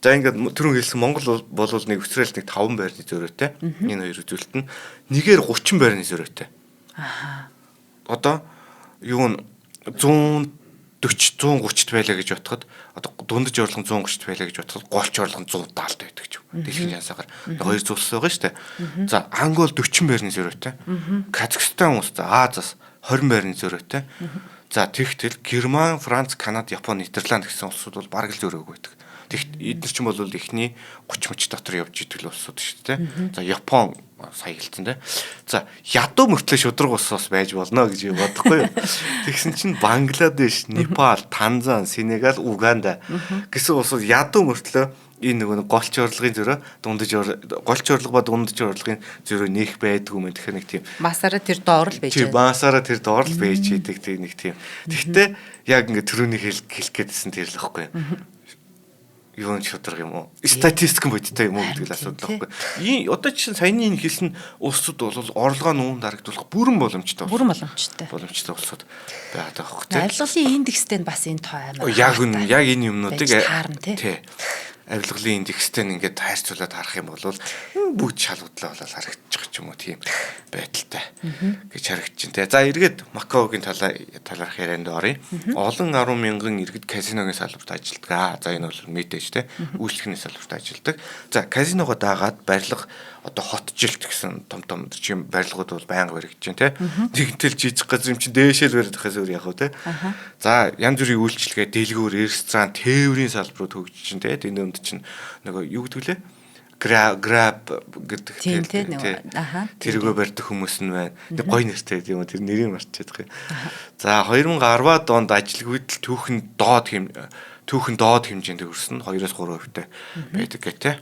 За ингээд түрүүн хэлсэн Монгол бол нэг өсрөөл нэг 5 байрны зөрөөтэй. Энэ хоёр үзүүлэлт нь нэгээр 30 байрны зөрөөтэй. Аа. Одоо юу н 140 130-т байлаа гэж бодоход одоо дундаж орлого 130-т байлаа гэж бодоход голч орлого 170-т байдаг ч юм. Дэлхийн жансаагаар хоёр зүйлс байгаа шүү дээ. За Ангол 40 байрны зөрөөтэй. Казахстан улс за Азиас 20 байрны зөрөөтэй. За тэгтэл Герман, Франц, Канада, Япон, Нидерланд гэсэн улсууд бол бараг л зөрөөгүй байдаг. Тэгт эдгээр чинь бол эхний 30 мөч дотор явж идэг л улсууд шүү дээ. За Япон сая хэлсэн те. За ядуу мөртлөө шудраг улс бас байж болно гэж би бодохгүй юу. Тэгсэн чинь Бангладеш, Непал, Танзан, Сенегал, Уганда гэсэн улсууд ядуу мөртлөө энэ нөгөө нэг голч орлогын зөрөө дундаж голч орлого ба дундаж орлогын зөрөө нэх байдгүй юм. Тэгэхээр нэг тийм масаараа тэр доор л байж. Тийм масаараа тэр доор л байж идэг тийм нэг тийм. Тэгтээ яг ингээ түрүүний хэлэх гээдсэн тэр л ихгүй юу. Юу нь шудраг юм уу? Статистик нь бодиттой юм уу гэдэг л асуудал байхгүй. Ийм одоо чинь саяны энэ хэлсэн улсууд бол орлогоо нүүн дарагдуулах бүрэн боломжтой. Бүрэн боломжтой. Боломжтой улсууд байгаад байгаа байхгүй тий. Авилгалын индекстэй нь бас энэ тоо амар. Яг үн яг энэ юмнуудыг таарна тий. Авилгалын индекстэй нь ингээд хайрцуулаад харах юм бол бүгд шалгуудлаа болол харагдчих ч юм уу тийм байдалтай гэж харагдчихэв те. За эргээд Макаогийн талаарх ярианд оръё. Олон 10 мянган иргэд казиногийн салбарт ажилладаг. За энэ бол мэдээж те. Үйлчлэгийн салбарт ажилладаг. За казиногоо дагаад барилга одоо хотжилт гэсэн том том чим барилгууд бол байнга баригдаж байна те. Нэгэнтэл жижиг газар юм чинь дээшээ л бариад байхаас өөр яг уу те. За янз бүрийн үйлчилгээ, дэлгүүр, ресторан, тээврийн салбарууд хөгжиж чинь те. Тэнд өмд чинь нөгөө юу гэдэг лээ? Grab гэдэг тэргөө барьдаг хүмүүс нь байна. Нэг гоё нэртэй юм уу тэр нэрийг мартчихдаг юм. За 2010-ад онд ажилгүйдэл түүхэн доод хэмжээнд хүрсэн 2-3% байдаг гэх те.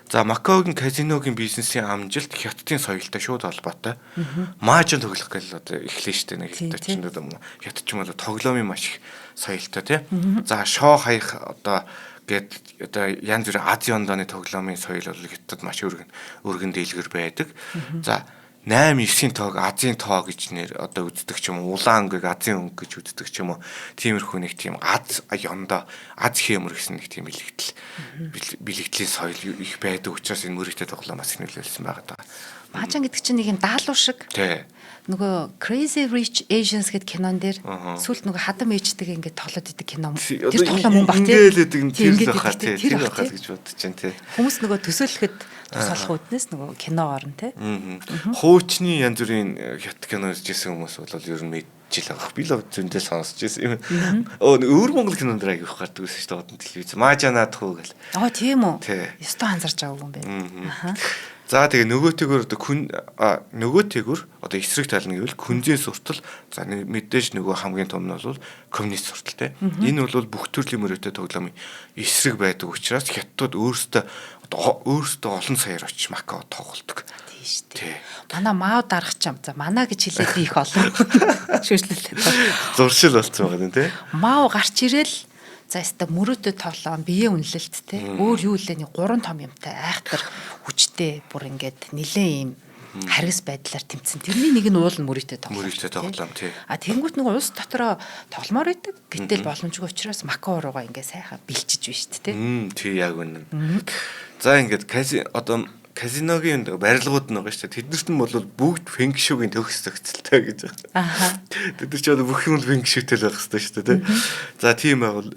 За Макаогийн казиногийн бизнесийн амжилт Хятадын соёлтой шууд холбоотой. Маажан тоглох гэл одоо эхлэн штэ нэг хятад чинь одоо хятад ч юм бол тоглоомын маш их соёлтой тий. За шоо хаях одоо гээд одоо янз бүрийн Азийн ондооны тоглоомын соёл бол хятад маш өргөн дийлгэр байдаг. За 8 9-ийн тоог Азийн тоо гэж нэр одоо үздэг ч юм уу, улаан өнгийг Азийн өнгө гэж үздэг ч юм уу. Тиймэрхүү нэг тийм Аз ёндоо Аз хэмэр гэсэн нэг тийм бэлэгдлийн соёл их байдаг учраас энэ мөрөгтэй тоглоом бас их нөлөөлсөн байгаа даа. Маажан гэдэг чинь нэг юм даалуу шиг. Тий. Нөгөө Crazy Rich Asians гэдэг кинон дээр сүүлд нөгөө хадам ээжтэйг ингээд тоглоод идэг кино. Тэр тоглоом мөн баг тий. Ингээл идэг нь тэр л баха тий. Тэр баха гэж бодож чинь тий. Хүмүүс нөгөө төсөөлөхөд тусалах үүднээс нөгөө кино орно тий. Хуучны янз бүрийн хятад кино үзчихсэн хүмүүс бол ер нь мэдчихэл байгаа. Би л зөндөө сонсч байсан юм. Өө өөр Монгол кинон дээр аяг их гардаг байсан шүү дээ одон телевиз. Маажа наадах уу гэл. Аа тийм үү. Ёстой анзарч байгаагүй юм байна. Аха. За тэгээ нөгөөтэйгөр одоо нөгөөтэйгөр одоо эсрэг тал нь гэвэл күнзийн суртал. За мэдээж нөгөө хамгийн том нь бол коммунист суртал те. Энэ бол бүх төрлийн мөрөөдтэй тоглоомын эсрэг байдаг учраас хятадууд өөрсдөө олон саяар очиж Макао тоглолдог. Тийм шүү дээ. Манай Мао дарах чам. За манай гэж хэлээд би их олон шүүшлэлээ. Зуршил болсон байгаа юм те. Мао гарч ирээл за яста мөрөөдөө тоглоом, бие үнэлэлт те. Өөр юу лээ нэг гурван том юмтай айхтар хүчтэй бүр ингээд нилээн юм харгас байдлаар тэмцэн. Тэрний нэг нь уул нь мөрөөдөө тоглоом. Мөрөөдөө тоглоом тий. А тэнгуут нэг улс дотроо тогломоор байдаг. Гэтэл боломжгүй учраас Макао руугаа ингээд сайхан бэлчиж байна шүү дээ те. Тий яг үнэн. За ингээд одоо казиногийн барилгууд нь байгаа шүү дээ. Тэднэрт нь бол бүгд фэнг шүүгийн төгс зохицолтой гэж байна. Аха. Тэд нар ч одоо бүх юм фэнг шүүтэй л байх хэрэгтэй шүү дээ, тэ. За тийм байвал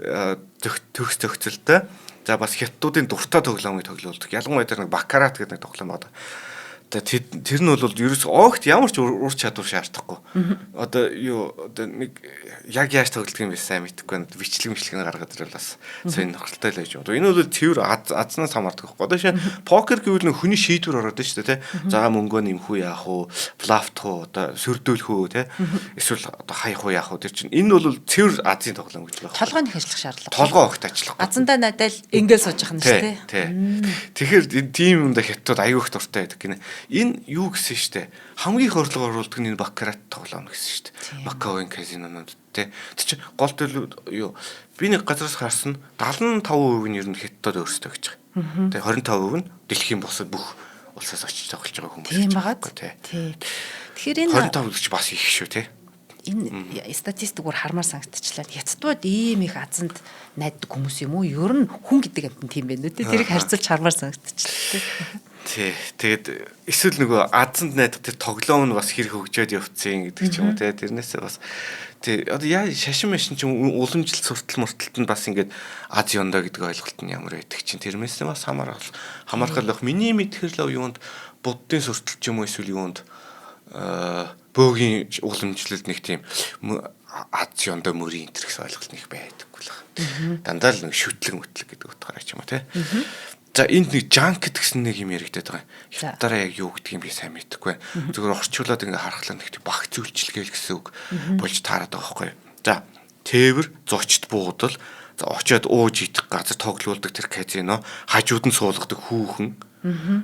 төгс зохицолтой. За бас хятадуудын дуртай тоглоомыг тоглоулдаг. Ялангуяа тэр нэг бакарат гэдэг нэг тоглоом байна. Тэр нь бол ерөөс огт ямар ч ур чадвар шаардахгүй. Одоо юу одоо нэг яг яаж тоглодог юм бэ сайн мэдэхгүй байна. Бичлэг мичлэг нь гаргаад ирвэл бас сонирхолтой л байж магадгүй. Энэ бол цэвэр азнаас хамаардаг байхгүй. Одоо шинэ покер гэвэл нэг хүний шийдвэр ороод шүү дээ, тэ. За мөнгөө нэмэх үү яах уу, bluff-тах уу, одоо сөрдүүлэх үү, тэ. Эсвэл одоо хаях уу яах уу, тэр чинь энэ бол цэвэр азын тоглоом гэж байна. Толгой нэх ажиллах шаардлага. Толгой огт ажиллахгүй. Азандаа надад ингээд сууж явах нь шүү дээ. Тий. Тэгэхээр тийм юмда хятад аюу их дуртай байдаг гинэ. Энэ юу гэсэн штэ. Хамгийн их орлого оруулдаг нь энэ баккарат тоглоом гэсэн штэ. Макаогийн казинонууд тий. Тэр чинь гол төлөв юу би нэг газараас харсан 75% нь ер нь хятадд өөрсдөө гэж байгаа. Тэгээ 25% нь дэлхийн бусад бүх улсаас очиж тоглож байгаа хүмүүс. Тийм байгаад. Тий. Тэгэхээр энэ 25% гэж бас их шүү тий. Энэ статистик бүр хармаар санагдчихлаа. Хятадууд ийм их азанд найддаг хүмүүс юм уу? Ер нь хүн гэдэг амьтан тийм байна үү? Тэрийг харьцуулж хармаар санагдчихлаа. Тий. Тэгээд эсвэл нөгөө азанд найдах тэр тоглоом нь бас хэрэг хөгжөөд явцсан гэдэг ч юм уу тий. Тэрнээсээ бас тий одоо яа шашин машин ч уламжлалт суртал мурталт нь бас ингээд аз ёндоо гэдэг ойлголт нь ямар байдаг чинь тэрнээсээ бас хамаархал байх. Миний мэдхэр лав юунд буддын суртал ч юм уу эсвэл юунд бөөгийн уламжлалт нэг тийм аз ёндоо мөрийн энэ гэсэн ойлголт нэг байдаггүй л байна. Дандаа л нэг шүтлэг мөтлөг гэдэг утгаараа ч юм уу тий. За энд нэг junket гэсэн нэг юм яригдаад байгаа юм. Хятадаараа яг юу гэдгийг би сайн мэдэхгүй байна. Зөвхөн орчуулад ингээ харахлаа нэг тийм баг зүйлчилгээл гэсэн үг болж таарад байгаа байхгүй юу. За тээвэр, зочд буудал, за очиод ууж идэх газар тоглуулдаг тэр казино, хажууд нь суулгадаг хүүхэн.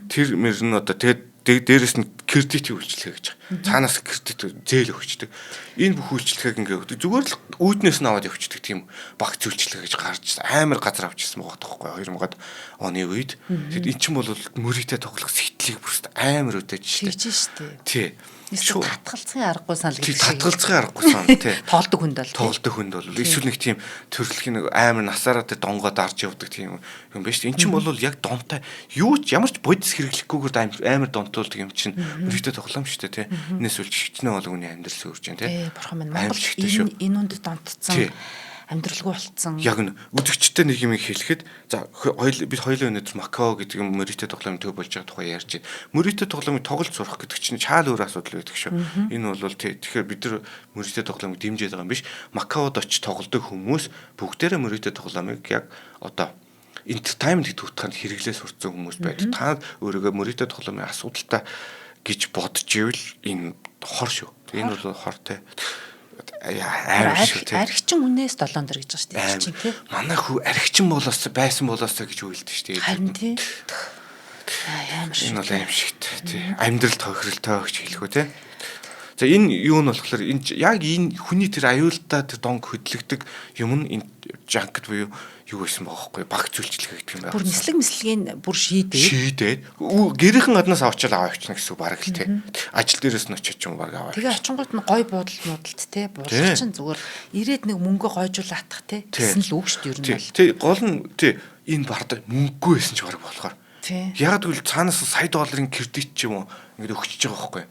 Тэр мөр нь одоо тэгээд дээрэс нь кредитийн үйлчилгээ гэж байгаа. Цаанаас кредит зээл өгчдөг. Энэ бүх үйлчилгээг ингээ өгдөг. Зүгээр л үүднээс нь аваад явчихдаг тийм баг зүйлчилгээ гэж гарч амар газар авчихсан байгаа байхгүй 2000 оны үед. Тэгэд эн чинь бол мөрийтэй тоглох сэтгэлийг бүрст амар өдөөж шүү дээ. Тэгж шүү дээ. Тий. Эсвэл татгалцахын аргагүй санал гэж. Татгалцахын аргагүй санал тий. Тоолдог хүнд бол. Тоолдог хүнд бол. Эсвэл нэг тийм төрөлхийн нэг амар насаараа тэр донгоо дарж явдаг тийм юм байна шүү дээ. Эн чинь бол яг донтой юу ч ямар ч бодис хэрэглэхгүйгээр амар донтуулдаг юм чинь мөрийтэй тоглоом шүү дээ тий. Энэс үл хичнээн бол хүний амьдрал сүрж байна тий. Ээ бурхан минь Монгол энэ үнд донтцсон амьдралгүй болцсон. Яг нь үзэгчтэй нэг юм хэлэхэд за бид хоёулаа өнөөдөр Макао гэдэг юм мөрийтэй тоглоомын төв болж байгаа тухай ярьж байна. Мөрийтэй тоглоомыг тоглож сурах гэдэг чинь чаал өөр асуудал байдаг шүү. Энэ бол тэгэхээр бид нар мөрийтэй тоглоомыг дэмжиж байгаа юм биш. Макаод очиж тоглодог хүмүүс бүгдээрээ мөрийтэй тоглоомыг яг одоо entertainment гэдэг утгаанд хэрэглээ сурцсан хүмүүс байдаг. Та өөрийгөө мөрийтэй тоглоомын асуудалтай гэж бодож ивэл энэ хор шүү. Энэ бол хор те. Амар шүү те. Архичин хүнээс 7 дэр гэж байгаа шүү дээ чинь тий. Манай хүү архичин болоос байсан болоос гэж үйлдэж шүү дээ. Харин тий. Амар шүү. Энэ бол аим шигт тий. Амьдрал тохирол тоогч хэлэх үү те. За энэ юу нь болохоор энэ яг энэ хүний тэр аюултай тэр донг хөдлөгдөг юм нь энэ junket буюу юу байсан байгаа хгүй баг зүйлчилгээ гэдэг юм байна. Бүр нислэг мислэгийн бүр шийдээд гэрийнхэн гаднаас авчаал аваа явчихна гэсэн үг бараг л тий. Ажил дээрээс нь очиж юм бараг аваа. Тэгээ очингууд нь гой буудал муудалт тий. Буудлах чинь зүгээр ирээд нэг мөнгө гойжуулаатах тий. Гэсэн л үг шүү дээ ер нь бол. Тий гол нь тий энэ бард мөнгөгүй байсан ч бараг болохоор. Яг тэгвэл цаанаас сая долларын кредит ч юм уу ингээд өгчөж байгаа байхгүй.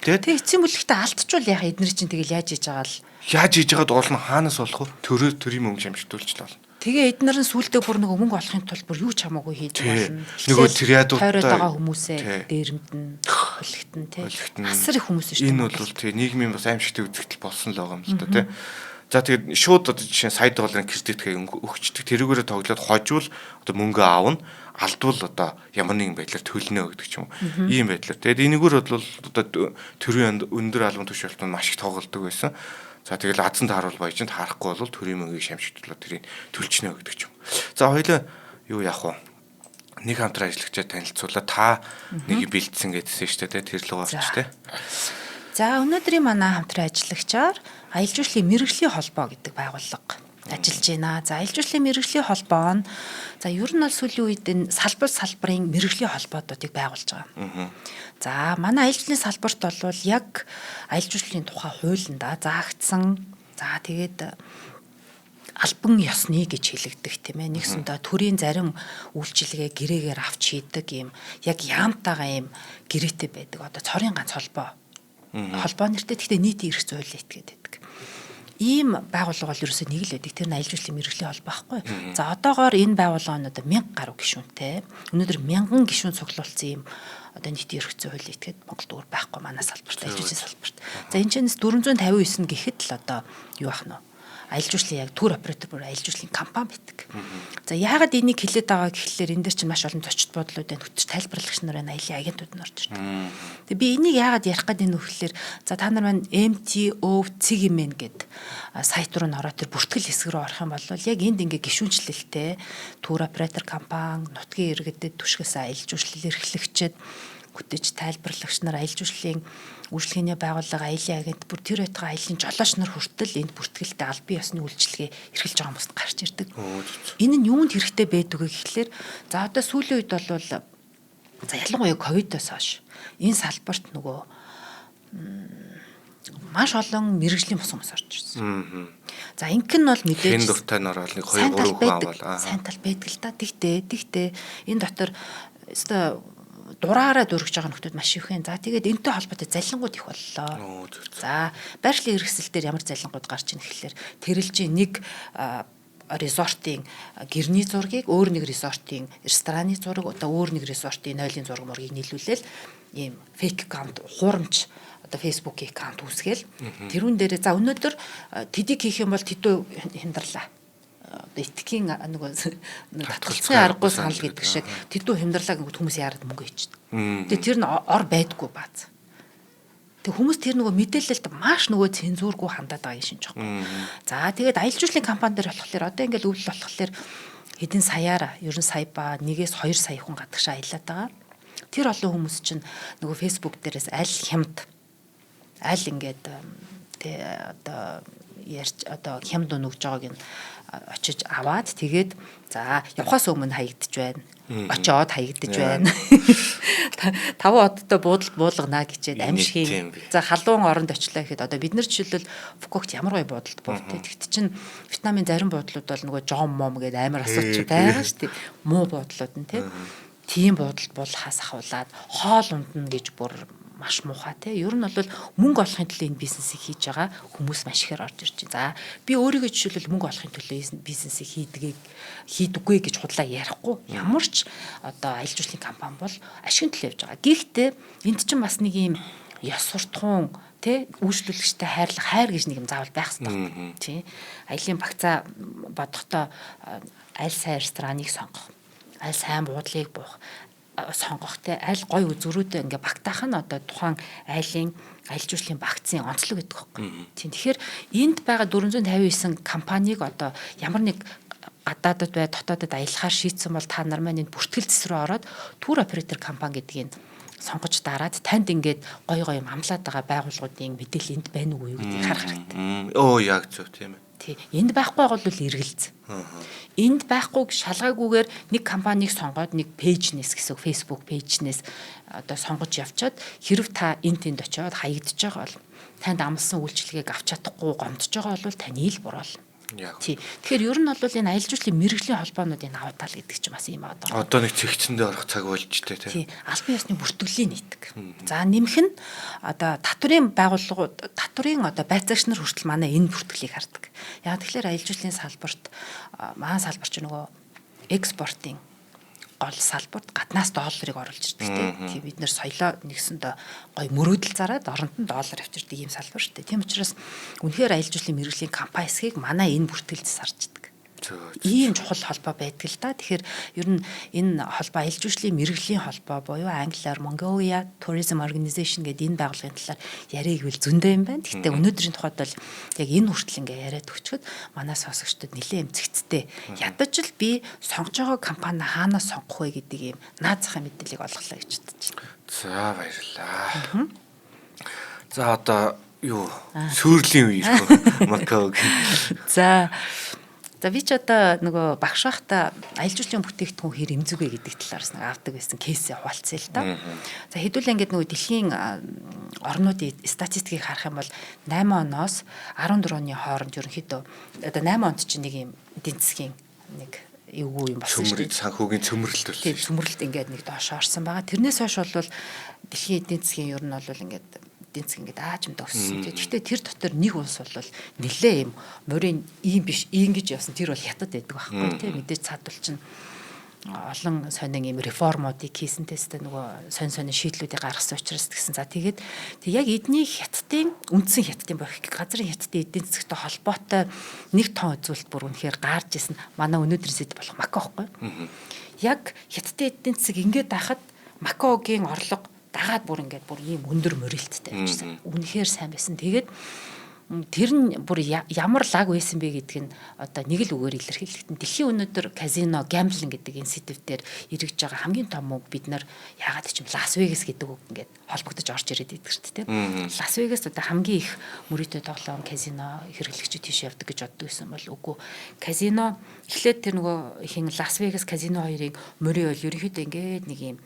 Тэгээ эцсийн бүлэгтээ алдчихвал яхаа эднэр чинь тэгэл яаж хийж байгаа л яаж хийж байгаад гол нь хаанаас болох вэ? Төрөө төрийн мөнгө шамшигдуулж л болно. Тэгээ эднэр нь сүулдэ бүр нэг мөнгө олохын тулд бүр юу ч хамаагүй хийж болно. Нөгөө триадуудтай тойроод байгаа хүмүүсээ дээрэмдэн, хүлэгтэн тий. Асар их хүмүүс шүү дээ. Энэ бол тий нийгмийн бас аимшигтай үзэгдэл болсон л байгаа юм л да тий. За тэгээд шууд одоо жишээ нь сая долларын кредитгээ өгчдөг. Тэрүүгээрээ тоглоод хожвол одоо мөнгө аавна. Алдвал одоо ямар нэгэн байдлаар төлнө гэдэг ч юм уу. Ийм байдлаар. Тэгээд энэгээр бол одоо төрийн өндөр албан тушаалтанд маш их тоглодог байсан. За тэгэл азан тааруул баяжинд таарахгүй бол төрийн мөнгийг шамшигдлаа тэрийг төлчнө гэдэг ч юм. За хоёлаа юу яах вэ? Нэг хамтран ажиллагчаа танилцуулаа. Та нэг бэлдсэн гэдсэн шүү дээ. Тэр луг орч тээ. За өнөөдрийн манай хамтран ажиллагчаар аялал жуулчлалын мэргэжлийн холбоо гэдэг байгууллага ажиллаж байна. За аялал жуулчлалын мэргэжлийн холбоо нь за ер нь бол сүүлийн үед энэ салбар салбарын мэргэжлийн холбоодуудыг байгуулж байгаа. За манай аялал жуулчлалын салбарт бол яг аялал жуулчлалын тухай хуулиндаа заагдсан. За тэгээд албан ёсны гэж хэлэгдэх тийм ээ. Нэгсэндээ төрийн зарим үйлчилгээ гэрээгээр авч хийдэг юм яг яамтайгаа юм гэрээтэй байдаг. Одоо цорын ганц холбоо. Холбоо нэртэй. Гэхдээ нийтийн эрх зүйлээ итгээд байдаг. Ийм байгууллага бол ерөөсөө нэг л байдаг. Тэр нь аялал жуулчлалын мэргэжлийн холбоо байхгүй. За одоогоор энэ байгууллага нь одоо 1000 гаруй гишүүнтэй. Өнөөдөр 1000 гишүүн цуглуулсан ийм одоо нийтийн эрх зүйн хууль итгэхэд Монголд өөр байхгүй манай салбарт, аялал жуулчлалын салбарт. За энэ чэнэс 459 гэхэд л одоо юу ах нь вэ? Аялал жуулчлалын яг тур оператор бүр аялал жуулчлалын компани байдаг. За яагаад энийг хэлээд байгаа гэхлээр энэ дээр чинь маш олон зочид буудлууд байна, хөтөч тайлбарлагч нар байна, аялын агентууд нь орж ирдэг. Тэгээ би энийг яагаад ярих гээд энэ вөхлөөр за та нар маань MTO цэг mn гэд сайт руу н ороод тэр бүртгэл хэсэг рүү орох юм бол яг энд ингээ гишүүнчлэлтэй тур оператор компани, нутгийн иргэдэд түшгэлсэн аялал жуулчлал эрхлэгчид, хөтөч тайлбарлагч нар, аялал жуулчлалын үйлчилгээний байгууллага, аялын агент бүр тэр байтугай аялын жолооч нар хүртэл энд бүртгэлтэй албан ёсны үйлчилгээ эрхэлж байгаа хүмүүст гарч ирдэг. Энэ нь юунд хэрэгтэй байдаг вэ гэхлээр за одоо сүүлийн үед бол за ялангуяа ковидоос хойш энэ салбарт нөгөө маш олон мэрэгжлийн бус хүмүүс орж ирсэн. За ингэх нь бол мэдээж хэн дуртай нь ороод нэг 2 3 хүн авал сайн тал байдаг л та. Тэгтээ энэ дотор өстой дураараа дөрвж байгаа нөхдүүд маш их юм. За тэгээд энэтэй холбоотой залингууд их боллоо. За байршлын хэрэгсэл дээр ямар залингууд гарч ийн гэхлээр тэрэлжийн нэг резортын гэрний зургийг өөр нэг резортын рестораны зураг, одоо өөр нэг резортын нойлын зураг мургийг нийлүүлээл ийм fake account, хуурамч одоо Facebook-ийн аккаунт үүсгээл тэрүүн дээрээ за өнөөдөр тэдийг хийх юм бол тэдүү хямдарлаа, одоо итгэхийн нөгөө татгалцсан аргагүй санал гэдэг шиг тэдүү хямдарлаа гэнгүүт хүмүүс яарад мөнгө хийчихдэг. Тэгээ тэр нь ор байдгүй бааз. Тэг хүмүүс тэр нөгөө мэдээлэлд маш нөгөө цензургүй хандаад байгаа юм шинж байхгүй. За тэгээд аялал жуулчлалын компани дээр болохоор одоо ингээл өвлөл болохоор хэдэн саяараа ер нь сая ба 1-ээс 2 сая хүн гадагшаа аялаад байгаа. Тэр олон хүмүүс чинь нөгөө Facebook дээрээс аль хямд аль ингээд тэ одоо ярьж одоо хямд өгж байгааг нь очиж аваад тэгээд за явхаас өмнө хаягдж байна. Очоод хаягдж байна. Таван одтой буудалд буулгана гэчээд амьшгийн. За халуун оронд очлаа гэхэд одоо бид нар жишээлбэл Фукокт ямар гоё буудалд буув те. Тэгт чин Вьетнамын зарим буудлууд бол нөгөө жом мом гэдэг амар асуудал байгаа шүү дээ. Муу буудлууд нь те. Тийм буудалд буулгахаас ахуулаад хоол ундна гэж бүр маш муухай те. Ер нь бол мөнгө олохын төлөө энэ бизнесийг хийж байгаа хүмүүс маш ихээр орж ирж байна. За би өөрийгөө жишээлбэл мөнгө олохын төлөө бизнесийг хийдэггүй гэж худлаа ярихгүй. Ямар ч одоо аялал жуулчлалын компани бол ашигын төлөө явж байгаа. Гэхдээ энд чинь бас нэг юм ёс суртахуун тэ үйлчлүүлэгчтэй хайрлах хайр гэж нэг юм заавал байх хэрэгтэй. Тий. Аялын багцаа бодохдоо аль сайн рестораныг сонгох, аль сайн буудлыг буух, сонгох те аль гой үзүүрүүдээ ингээ багтаах нь одоо тухайн айлын аялал жуулчлалын багцын онцлог гэдэг байхгүй. Тийм, тэгэхээр энд байгаа 459 компанийг одоо ямар нэг гадаадад бай дотоодод аялахаар шийдсэн бол та нар маань энэ бүртгэл зэс рүү ороод тур оператор компани гэдгийг сонгож дараад танд ингээд гой гой юм амлаад байгаа байгууллагуудын мэдээлэл энд байна уу гэдгийг харах хэрэгтэй. Оо яг зөв тийм ээ. Тий. Энд байхгүй бол эргэлз. Энд байхгүй шалгаагүйгээр нэг компанийг сонгоод нэг пэйжнээс гэсэн Facebook пэйжнээс одоо сонгож явчаад хэрв та энэ тэнд очиод хаягдж байгаа бол танд амлсан үйлчилгээг авч чадахгүй гомдож байгаа бол таны ил буруу. Тий. Тэгэхээр ер нь бол энэ аялал жуулчлалын мэрэгжлийн холбоонуудын давуу тал гэдэг чинь бас юм аа. Одоо нэг цэгцэндээ орох цаг болж тээ тий. Албан ёсны бүртгэлийн нийтэг. За нэмэх нь одоо татврын байгууллагууд, татврын одоо байцаагч нар хүртэл манай энэ бүртгэлийг хардаг. Яг тэгэхээр аялал жуулчлалын салбарт маань салбар чинь нөгөө экспортын гол салбарт гаднаас долларыг оруулж ирдэг тийм. Бид нэр соёлоо нэгсэндээ гой мөрөөдөл зараад оронд нь доллар авчирдаг ийм салбар шүү дээ. Тийм учраас үнэхээр аялал жуулчлалын мэрэгжлийн компани хэсгийг манай энэ бүртгэлд сарж идэг. Ийм чухал холбоо байдаг л да. Тэгэхээр ер нь энэ холбоо аялал жуулчлалын мэрэгжлийн холбоо буюу англиар Mongolia Tourism Organization гэдэг энэ байгууллагын талаар яриаг үл зөндөө юм байна. Гэхдээ өнөөдрийн тухайд бол яг энэ хүртэл ингээ яриад өчгöd манай сонсогчдод нэлээд эмцэгцтэй. Ядаж л би сонгож байгаа компани хаанаас сонгох вэ гэдэг ийм наад захын мэдээллийг олголоо гэж бодож байна. За баярлалаа. За одоо юу сүүрлийн үе ирэх Макао. За би ч одоо нөгөө багш байхдаа аялал жуулчлалын бүтээгдэхүүн хэр эмзэг вэ гэдэг талаараас нэг авдаг байсан кейсээ хуваалцъя л да. За хэдүүлээ ингээд нөгөө дэлхийн орнуудын статистикийг харах юм бол 8 оноос 14 оны хооронд ерөнхийдөө одоо 8 онд чинь нэг юм эдийн засгийн нэг эвгүй юм болсон шүү дээ. Санхүүгийн цөмөрлөлт болсон. Тийм, цөмөрлөлт ингээд нэг доош орсон байгаа. Тэрнээс хойш бол дэлхийн эдийн засгийн ер нь бол ингээд эдийн засаг ингээд аажимд өссөн. Гэхдээ тэр дотор нэг улс бол нэлээ юм морин ийм биш ийм гэж явсан. Тэр бол хятад байдаг байхгүй тий. Мэдээж цаадвал чинь Олон сонин юм реформуудыг хийсэн тестэ нөгөө сонь сонин шийдлүүдийг гаргасан учраас гэсэн. За, тэгээд тэг яг эдний хятадын үндсэн хятадын бүх газрын хятадын эдийн засгтай холбоотой нэг тон үзүүлэлт бүр үнэхээр гарч исэн. Манай өнөөдрийн сэдв болох Макао байхгүй. Яг хятадын эдийн засаг ингээд байхад Макаогийн орлого дагаад бүр ингээд бүр ийм өндөр морилттой явчихсан. Үнэхээр сайн байсан. Тэгээд тэр нь бүр ямар лаг байсан бэ гэдг нь одоо нэг л үгээр илэрхийлэгдэн. Дэлхийн өнөөдөр казино, gambling гэдэг энэ сэдэв дээр эргэж байгаа хамгийн том үг бид нар яагаад ч юм Лас Вегас гэдэг үг ингээд холбогдож орж ирээд идэг шүү дээ. Лас Вегас одоо хамгийн их мөрөөдөө тоглоом, казино хэрэглэгчид тийш явдаг гэж боддог гэсэн бол үгүй. Казино эхлээд тэр нөгөө хин Лас Вегас казино хоёрын мөрийн ойл ерөнхийдөө ингээд нэг юм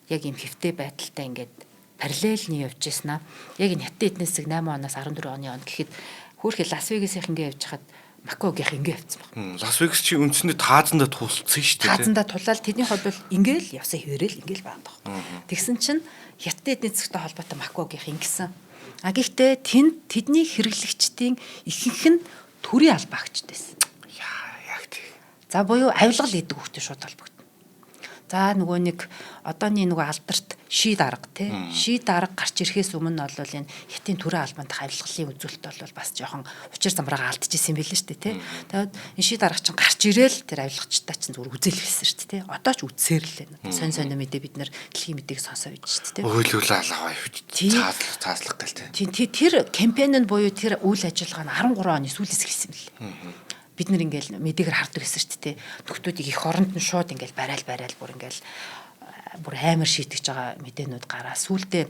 яг юм хэвтэй байдалтай ингээд параллельний явж ирсэн аа. Яг энэ хятадын эдийн засаг 8 оноос 14 оны он гэхэд хөөхи Лас Вегасийнх ингээ явж хахад Макогийнх ингээ явцсан баг. Лас Вегас чи үндсэндээ таазандаа тулцсан шүү дээ. Таазандаа тулаал тэдний хувьд бол ингээл явсан хэвээрэл ингээл байгаа даа. Тэгсэн чинь хятадын эдийн засагтай холбоотой Макогийнх ингэсэн. А гэхдээ тэнд тэдний хэрэглэгчдийн ихэнх нь төрийн албаагчд байсан. Яа, яг тий. За, буюу авилгал гэдэг үгтэй шууд холбогдно. За, нөгөө нэг одооний нөгөө алдарт ши дарга тий. Ши дарга гарч ирэхээс өмнө бол энэ хятадын төрийн албанд авилгалын үзүүлэлт бол бас жоохон учир замбраагаа алдчихсан юм билээ шүү дээ тий. Тэгээд энэ ши дарга чинь гарч ирээл тэр авилгачтай чинь зүгээр үзэл хэлсэн шүү дээ тий. Одоо ч үзсээр л байна. Сонь сонь мэдээ бид нар дэлхийн мэдээг сонсоо байж шүү дээ тий. Өөлөөлөө алаваа явж цааслах цааслах гэл тий. Тийм, тэр кампайн нь буюу тэр үйл ажиллагаа нь 13 оны сүүлээс эхэлсэн юм лээ. Бид нар ингээл мэдээгээр хардаг гэсэн шүү дээ. Нөхдүүдийг их оронд нь шууд ингээл барайл барайл бүр ингээл бүр амар шийтгэж байгаа мэдээнүүд гараа сүулдэ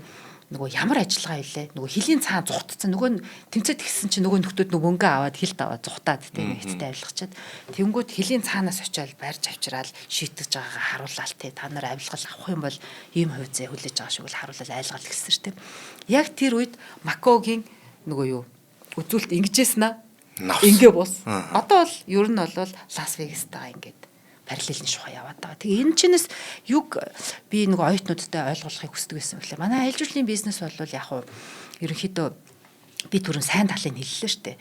нөгөө ямар ажиллагаа илээ, нөгөө хөлийн цаан зугтцсан, нөгөө тэмцээд гисэн чинь нөгөө нөхдүүд нөгөө мөнгө аваад хилд аваад зугтаад тэ хэвтэй авилгачаад тэнгүүд хөлийн цаанаас очиад барьж авчраал шийтгэж байгаагаа харуулаад тэ та нар авилгал авах юм бол ийм хувь зээ хүлээж байгаа шиг л харуулал айлгал гэсэн шүү дээ. Яг тэр үед Макогийн нөгөө юу үзүүлэлт ингэжсэн аа. Ингээ бус. Одоо бол ер нь бол Лас Вегастайгаа ингээд параллельний шухаа яваад байгаа. Тэгээ энэ чинээс юг би нөгөө оюутнуудтай ойлгуулахыг хүсдэг байсан бэлээ. Манай аялал жуулчлалын бизнес бол яг уу ерөнхийдөө би түрүүн сайн талыг хэллээ шүү дээ.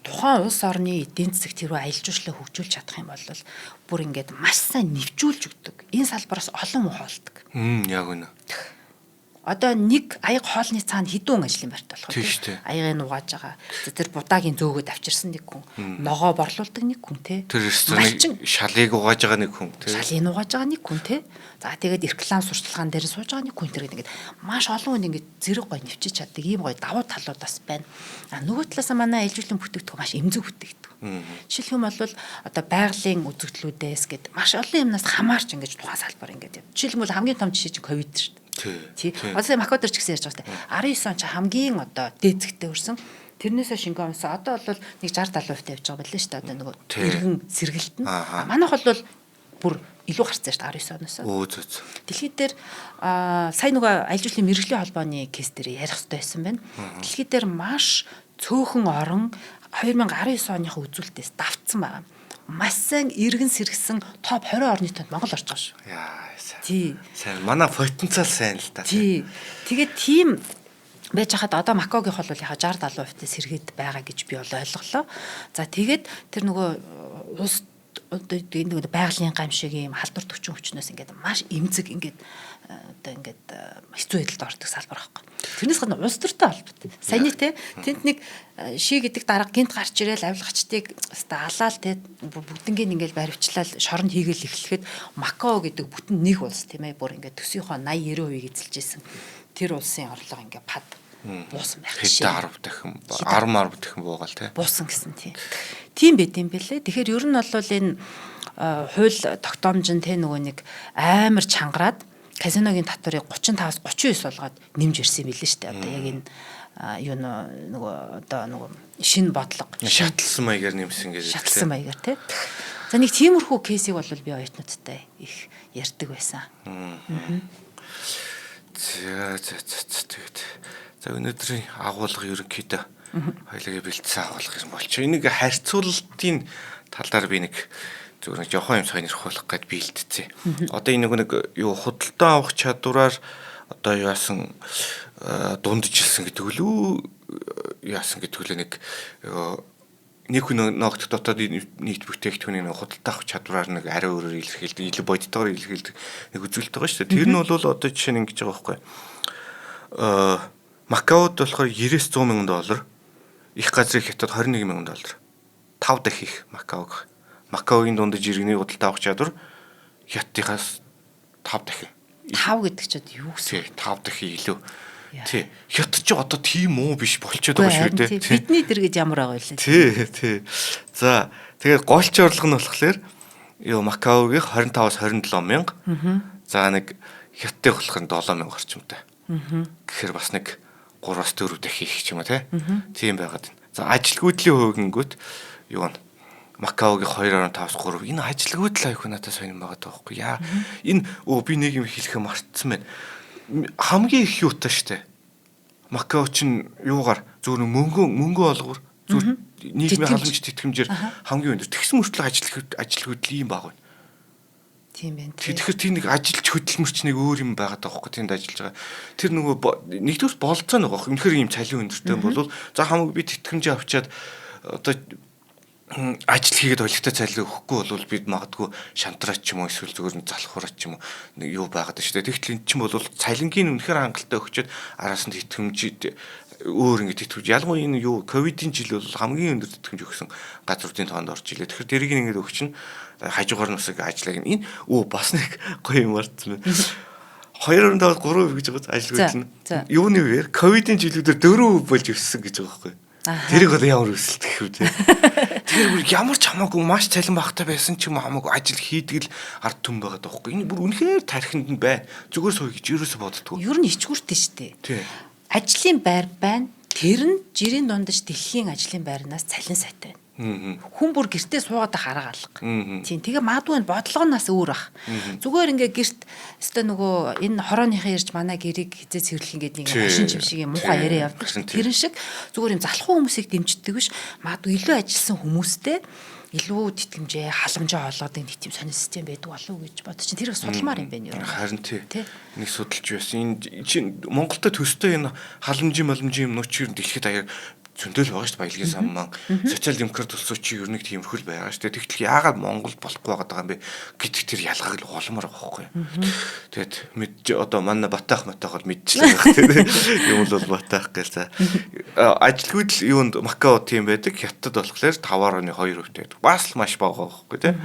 Тухайн улс орны эдийн засаг тэрүү аялал жуулчлалыг хөгжүүлж чадах юм бол бүр ингээд маш сайн нэвжүүлж өгдөг. Энэ салбараас олон хүн хоолдог. Яг үнэ. Одоо нэг аяг хоолны цаана хэдэн хүн ажлын байрт болох вэ? Аягийг нугааж байгаа. Тэр будаагийн зөөгөөд авчирсан нэг хүн, ногоо борлуулдаг нэг хүн те. Тэр рестораны шалыг угааж байгаа нэг хүн те. Шалыг нугааж байгаа нэг хүн те. За, тэгээд реклам сурталчилгаан дээр сууж байгаа нэг хүн тэр ингээд маш олон хүн ингээд зэрэг гой нэвчиж чаддаг ийм гой давуу талууд бас байна. А нөгөө талаасаа манай аялал жуулчлалын бүтээгдэхүүн маш эмзэг бүтээгдэхүүн. Жишээлх юм бол одоо байгалийн үзэгдлүүдээс гээд маш олон юмнаас хамаарч ингээд тухайн салбар ингээд. Жишээлбэл хамгийн том жишээ чинь ковид шүү дээ. Тий. Одоо сая Макао дээр ч гэсэн ярьж байгаа шүү дээ. 19 он чи хамгийн одоо дээдсэгтэй өрсөн. Тэрнээсээ шингэн онсон. Одоо бол нэг 60 70% тавьж байгаа байлээ шүү дээ. Одоо нөгөө эргэн сэргэлт нь. Манайх бол бүр илүү гарцсан шүү дээ 19 оноос. Өө зөө зөө. Дэлхийд дээр сая нөгөө аялал жуулчлалын мэргэжлийн холбооны кейс дээр ярих хэрэгтэй байсан байна. Дэлхийд дээр маш цөөхөн орон 2019 оныхоо үзүүлэлтээс давтсан байгаа. Маш сайн эргэн сэргсэн топ 20 орны тоонд Монгол орж байгаа шүү. Яа, сайн. Тий. Сайн. Манай потенциал сайн л та. Тий. Тэгээд тийм байж хахад одоо Макогийнх бол яха 60 70% сэргээд байгаа гэж би бол ойлголоо. За, тэгээд тэр нөгөө улс одоо нэг байгалийн гам шиг юм халдвар төвчин хүчнээс ингээд маш эмзэг ингээд одоо ингээд хэцүү байдалд ордог салбар байхгүй. Тэрнээс гадна улс төртэй холбоотой. Саяны те тэнд нэг ши гэдэг дарга гинт гарч ирээл авилгачдыг өстой алаал те бүгднгийн ингээд баривчлал шоронд хийгээл эхлэхэд Макао гэдэг бүтэн нэг улс тийм ээ бүр ингээд төсвийнхөө 80 90% эзэлж исэн тэр улсын орлого ингээд пад буусан байх жишээ. 10 дахин 10 10 дахин буугаал те. Буусан гэсэн тийм. Тийм байт юм бэлээ. Тэгэхээр ер нь бол энэ хууль тогтоомж нь те нөгөө нэг амар чангараад казиногийн татварыг 35-аас 39 болгоод нэмж ирсэн юм билээ шүү дээ. Одоо яг энэ юу нөгөө одоо нөгөө шинэ бодлого шатлсан маягаар нэмсэн гэж шатлсан маягаар те. За, нэг тиймэрхүү кейсийг бол би оюутнуудтай их ярьдаг байсан. За за за, тэгээд за өнөөдрийн агуулга ерөнхийдөө хоёлаа бэлдсэн агуулга юм болчих. Энийг харьцуулалтын талаар би нэг зүгээр нэг жохон юм сонирхуулах гээд бэлтцээ. Одоо энэ нэг юу худалдан авах чадвараар одоо яасан дунджилсан гэдэг лүү яасан гэдэг лээ нэг Нэг хүн ногдох дотоод нийт бүтээгдэхүүнийг нэг худалдаа авах чадвараар нэг арай өөрөөр илэрхийлдэг, илүү бодитоор илэрхийлдэг нэг үзүүлэлт байгаа шүү дээ. Тэр нь бол одоо жишээ нь ингэж байгаа байхгүй. Макаод болохоор 90-100 мянган доллар, их газрын Хятад 21 мянган доллар. 5 дахин их Макаог. Макаогийн дундаж иргэний худалдаа авах чадвар Хятадынхаас 5 дахин. 5 гэдэг чинь юу гэсэн? 5 дахин илүү. Тий. Хятад ч одоо тийм муу биш болчиход байгаа шүү дээ. Бидний дэргэд ямар байгаа вэ? Тий, тий. За, тэгээд голч орлого нь болохоор юу Макаогийн 25-аас 27 мянга. За нэг Хятадын болохоор 7 мянга орчимтай. Тэгэхээр бас нэг 3-4 дахин их ч юм уу тий. Тийм байгаад байна. За, ажилгүйдлийн хувь гингүүт юу вэ? Макаогийн 2.5-аас 3. Энэ ажилгүйдэл аягүй надад сонирн байгаа даахгүй. Яа. Энэ би нэг юм хэлэхээ мартсан байна. Хамгийн их юутай штэ. Макао чинь юугаар зөвхөн мөнгө олгоор зөв нийгмийн халамж тэтгэмжээр хамгийн өндөр. Тэгсэн мөртлөө ажилгүйдэл ийм бага байна. Тийм байна. Тэгэхээр тийм нэг ажилч хөдөлмөрч нэг өөр юм байгаад байгаа байхгүй тэнд ажиллаж байгаа. Тэр нөгөө нэгдүгээр болцоо нөгөө үнэхээр ийм цалин өндөртэй болвол за хамаагүй би тэтгэмжээ авчиад одоо ажил хийгээд олигтой цалин өгөхгүй бол бид магадгүй шантраач ч юм уу эсвэл зүгээр нь залхуураач ч юм уу нэг юу байгаад шүү дээ. Тэгтэл эн чинь бол цалингийн үнэхээр хангалттай өгчөөд араас нь тэтгэмж өөр ингэ тэтгэмж ялангуяа энэ юу ковидын жил бол хамгийн өндөр тэтгэмж өгсөн газруудын тоонд орж илээ. Тэгэхээр тэрийг ингээд өгч нь хажуугаар нь бас ажиллаг. Энэ бас нэг гоё юм мартсан байна. 2.5 3% гэж байгаа ажилгүйдэл нь. Юуны үеэр ковидын жилүүдээр 4% болж өссөн гэж байгаа байхгүй юу? Тэрийг одоо ямар өсөлт гэх вэ те. Тэгэхээр бүр ямар ч хамаагүй маш цалин багтай байсан ч юм хамаагүй ажил хийдэг л ард түмэн байгаа даахгүй. Энэ бүр үнэхээр тархинд нь байна. Зүгээр сууя гэж ерөөсө боддгоо. Ер нь ичгүүртэй шүү дээ. Ажлын байр байна. Тэр нь жирийн дундаж дэлхийн ажлын байрнаас цалин сайтай байна. Хүн бүр гэртээ суугаад байх арга алга. Тийм. Тэгээ магадгүй энэ бодлогоноос өөр ах. Зүгээр ингээ гэрт өстой нөгөө энэ хорооныхын ирж манай гэрийг хизээ цэвэрлэх ингээд нэг машин чим шиг юм муухай яриа явдаг шүү. Тэрэн шиг зүгээр юм залхуу хүмүүсийг дэмждэг биш. Магадгүй илүү ажилласан хүмүүстэй илүү тэтгэмжээ, халамжаа олгодог нэг тийм сонин систем байдаг болов уу гэж бодож чинь тэр судалмаар юм байна юу. Харин тий. Нэг судалж байсан. Энэ чинь Монголд төстэй энэ халамжийн маламжийн юмнууд чинь дэлхийд даяар зөндөл байгаа шүү дээ. Баялагын сан маань социал демократ улсууд чи ер нь тиймэрхүү л байгаа шүү дээ. Тэгтэл яагаад Монголд болохгүй байгаа юм бэ гэдэг тэр ялгааг л голмоор байгаа байхгүй. Тэгээд мэдж одоо манай Батаах матаах бол мэдчихлээ байх тийм. Юм бол Батаах гээл за. Ажилгүйдэл юунд Макао тийм байдаг. Хятад болохоор 5.2% байдаг. Бас л маш бага байхгүй тийм.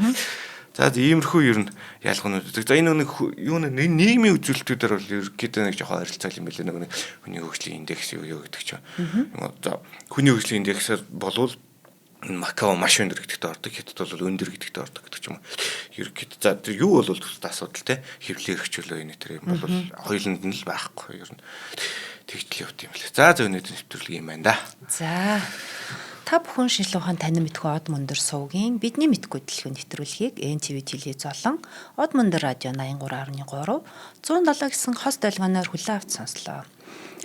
За иймэрхүү ер нь ялганууд байдаг. За энэ нэг юу нэг нийгмийн үзүүлэлтүүдээр бол ерөнхийдөө нэг жоохон ойролцоол юм билээ. Нэг хүний хөгжлийн индекс юу гэдэг чинь. За хүний хөгжлийн индексээр болвол Макао маш өндөр гэдэгт ордог, Хятад бол өндөр гэдэгт ордог гэдэг ч юм уу. Ерөнхийдөө за тэр юу бол төстэй асуудал те. Хэвлэл эрхчлөө энэ тэр юм бол хоёуланд нь л байхгүй ер нь. Тэгтэл явт юм лээ. За өнөөдөр нэвтрүүлэг юм байна да. За та бүхэн шинжлэх ухаан танин мэдхүй од мөндөр сувгийн бидний мэдгүй дэлхийн нэвтрүүлгийг NTV телевиз болон од мөндөр радио 83.3 107 гэсэн хос долгионоор хүлээн авч сонслоо.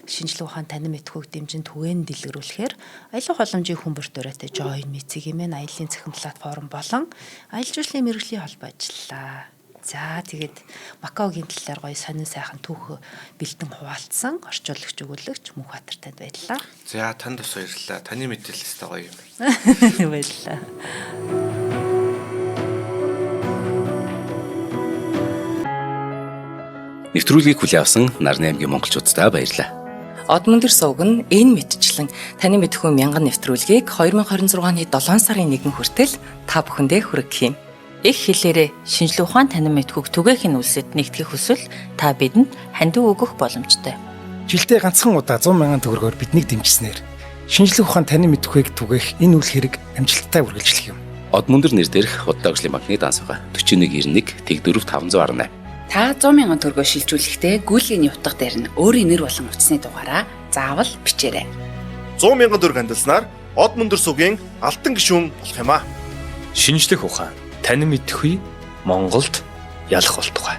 Шинжлэх ухаан танин мэдхүйг дэмжин түгээн дэлгэрүүлэхээр аялал боломжийн хүмүүр дурайтай Join Me цэгийн аяллаа цахим платформ болон аялал жуулчлалын мэргэжлийн холбоо ажиллалаа. За тэгээд Макаогийн талаар гоё сонин сайхан түүх бэлдэн хуваалцсан орчуулагч өгөөлөгч Мөнхбаатар танд баярлалаа. За танд бас баярлалаа. Таны мэдээлэлтэй гоё юм. Баярлалаа. Нэвтрүүлгийг хүлээн авсан Нарны аймгийн монголчууддаа баярлалаа. Од мөндөр сувг нь энэ мэтчлэн таны мэдхүй мянган нэвтрүүлгийг 2026 оны 7 сарын 1 хүртэл та бүхэндээ хүргэх юм. Их хэлээрээ шинжлэх ухаан танин мэдхүйг түгээхийн үлсэд нэгтгэх хүсвэл та бидэнд хандив өгөх боломжтой. Жилдээ ганцхан удаа 100 мянган төгрөгөөр биднийг дэмжсэнээр шинжлэх ухаан танин мэдхүйг түгээх энэ үл хэрэг амжилттай үргэлжлэх юм. Од мөндөр нэр дээрх Худалдаа хөгжлийн банкны данс байгаа. 4191 Тэг4 518. Та 100 мянган төгрөгөөр шилжүүлэхдээ гүйлгээний утга дээр нь өөрийн нэр болон утасны дугаараа заавал бичээрэй. 100 мянган төгрөг хандилснаар од мөндөр сувгийн алтан гишүүн болох юм аа. Шинжлэх ухаан танин мэдхүй Монголд ялах болтугай.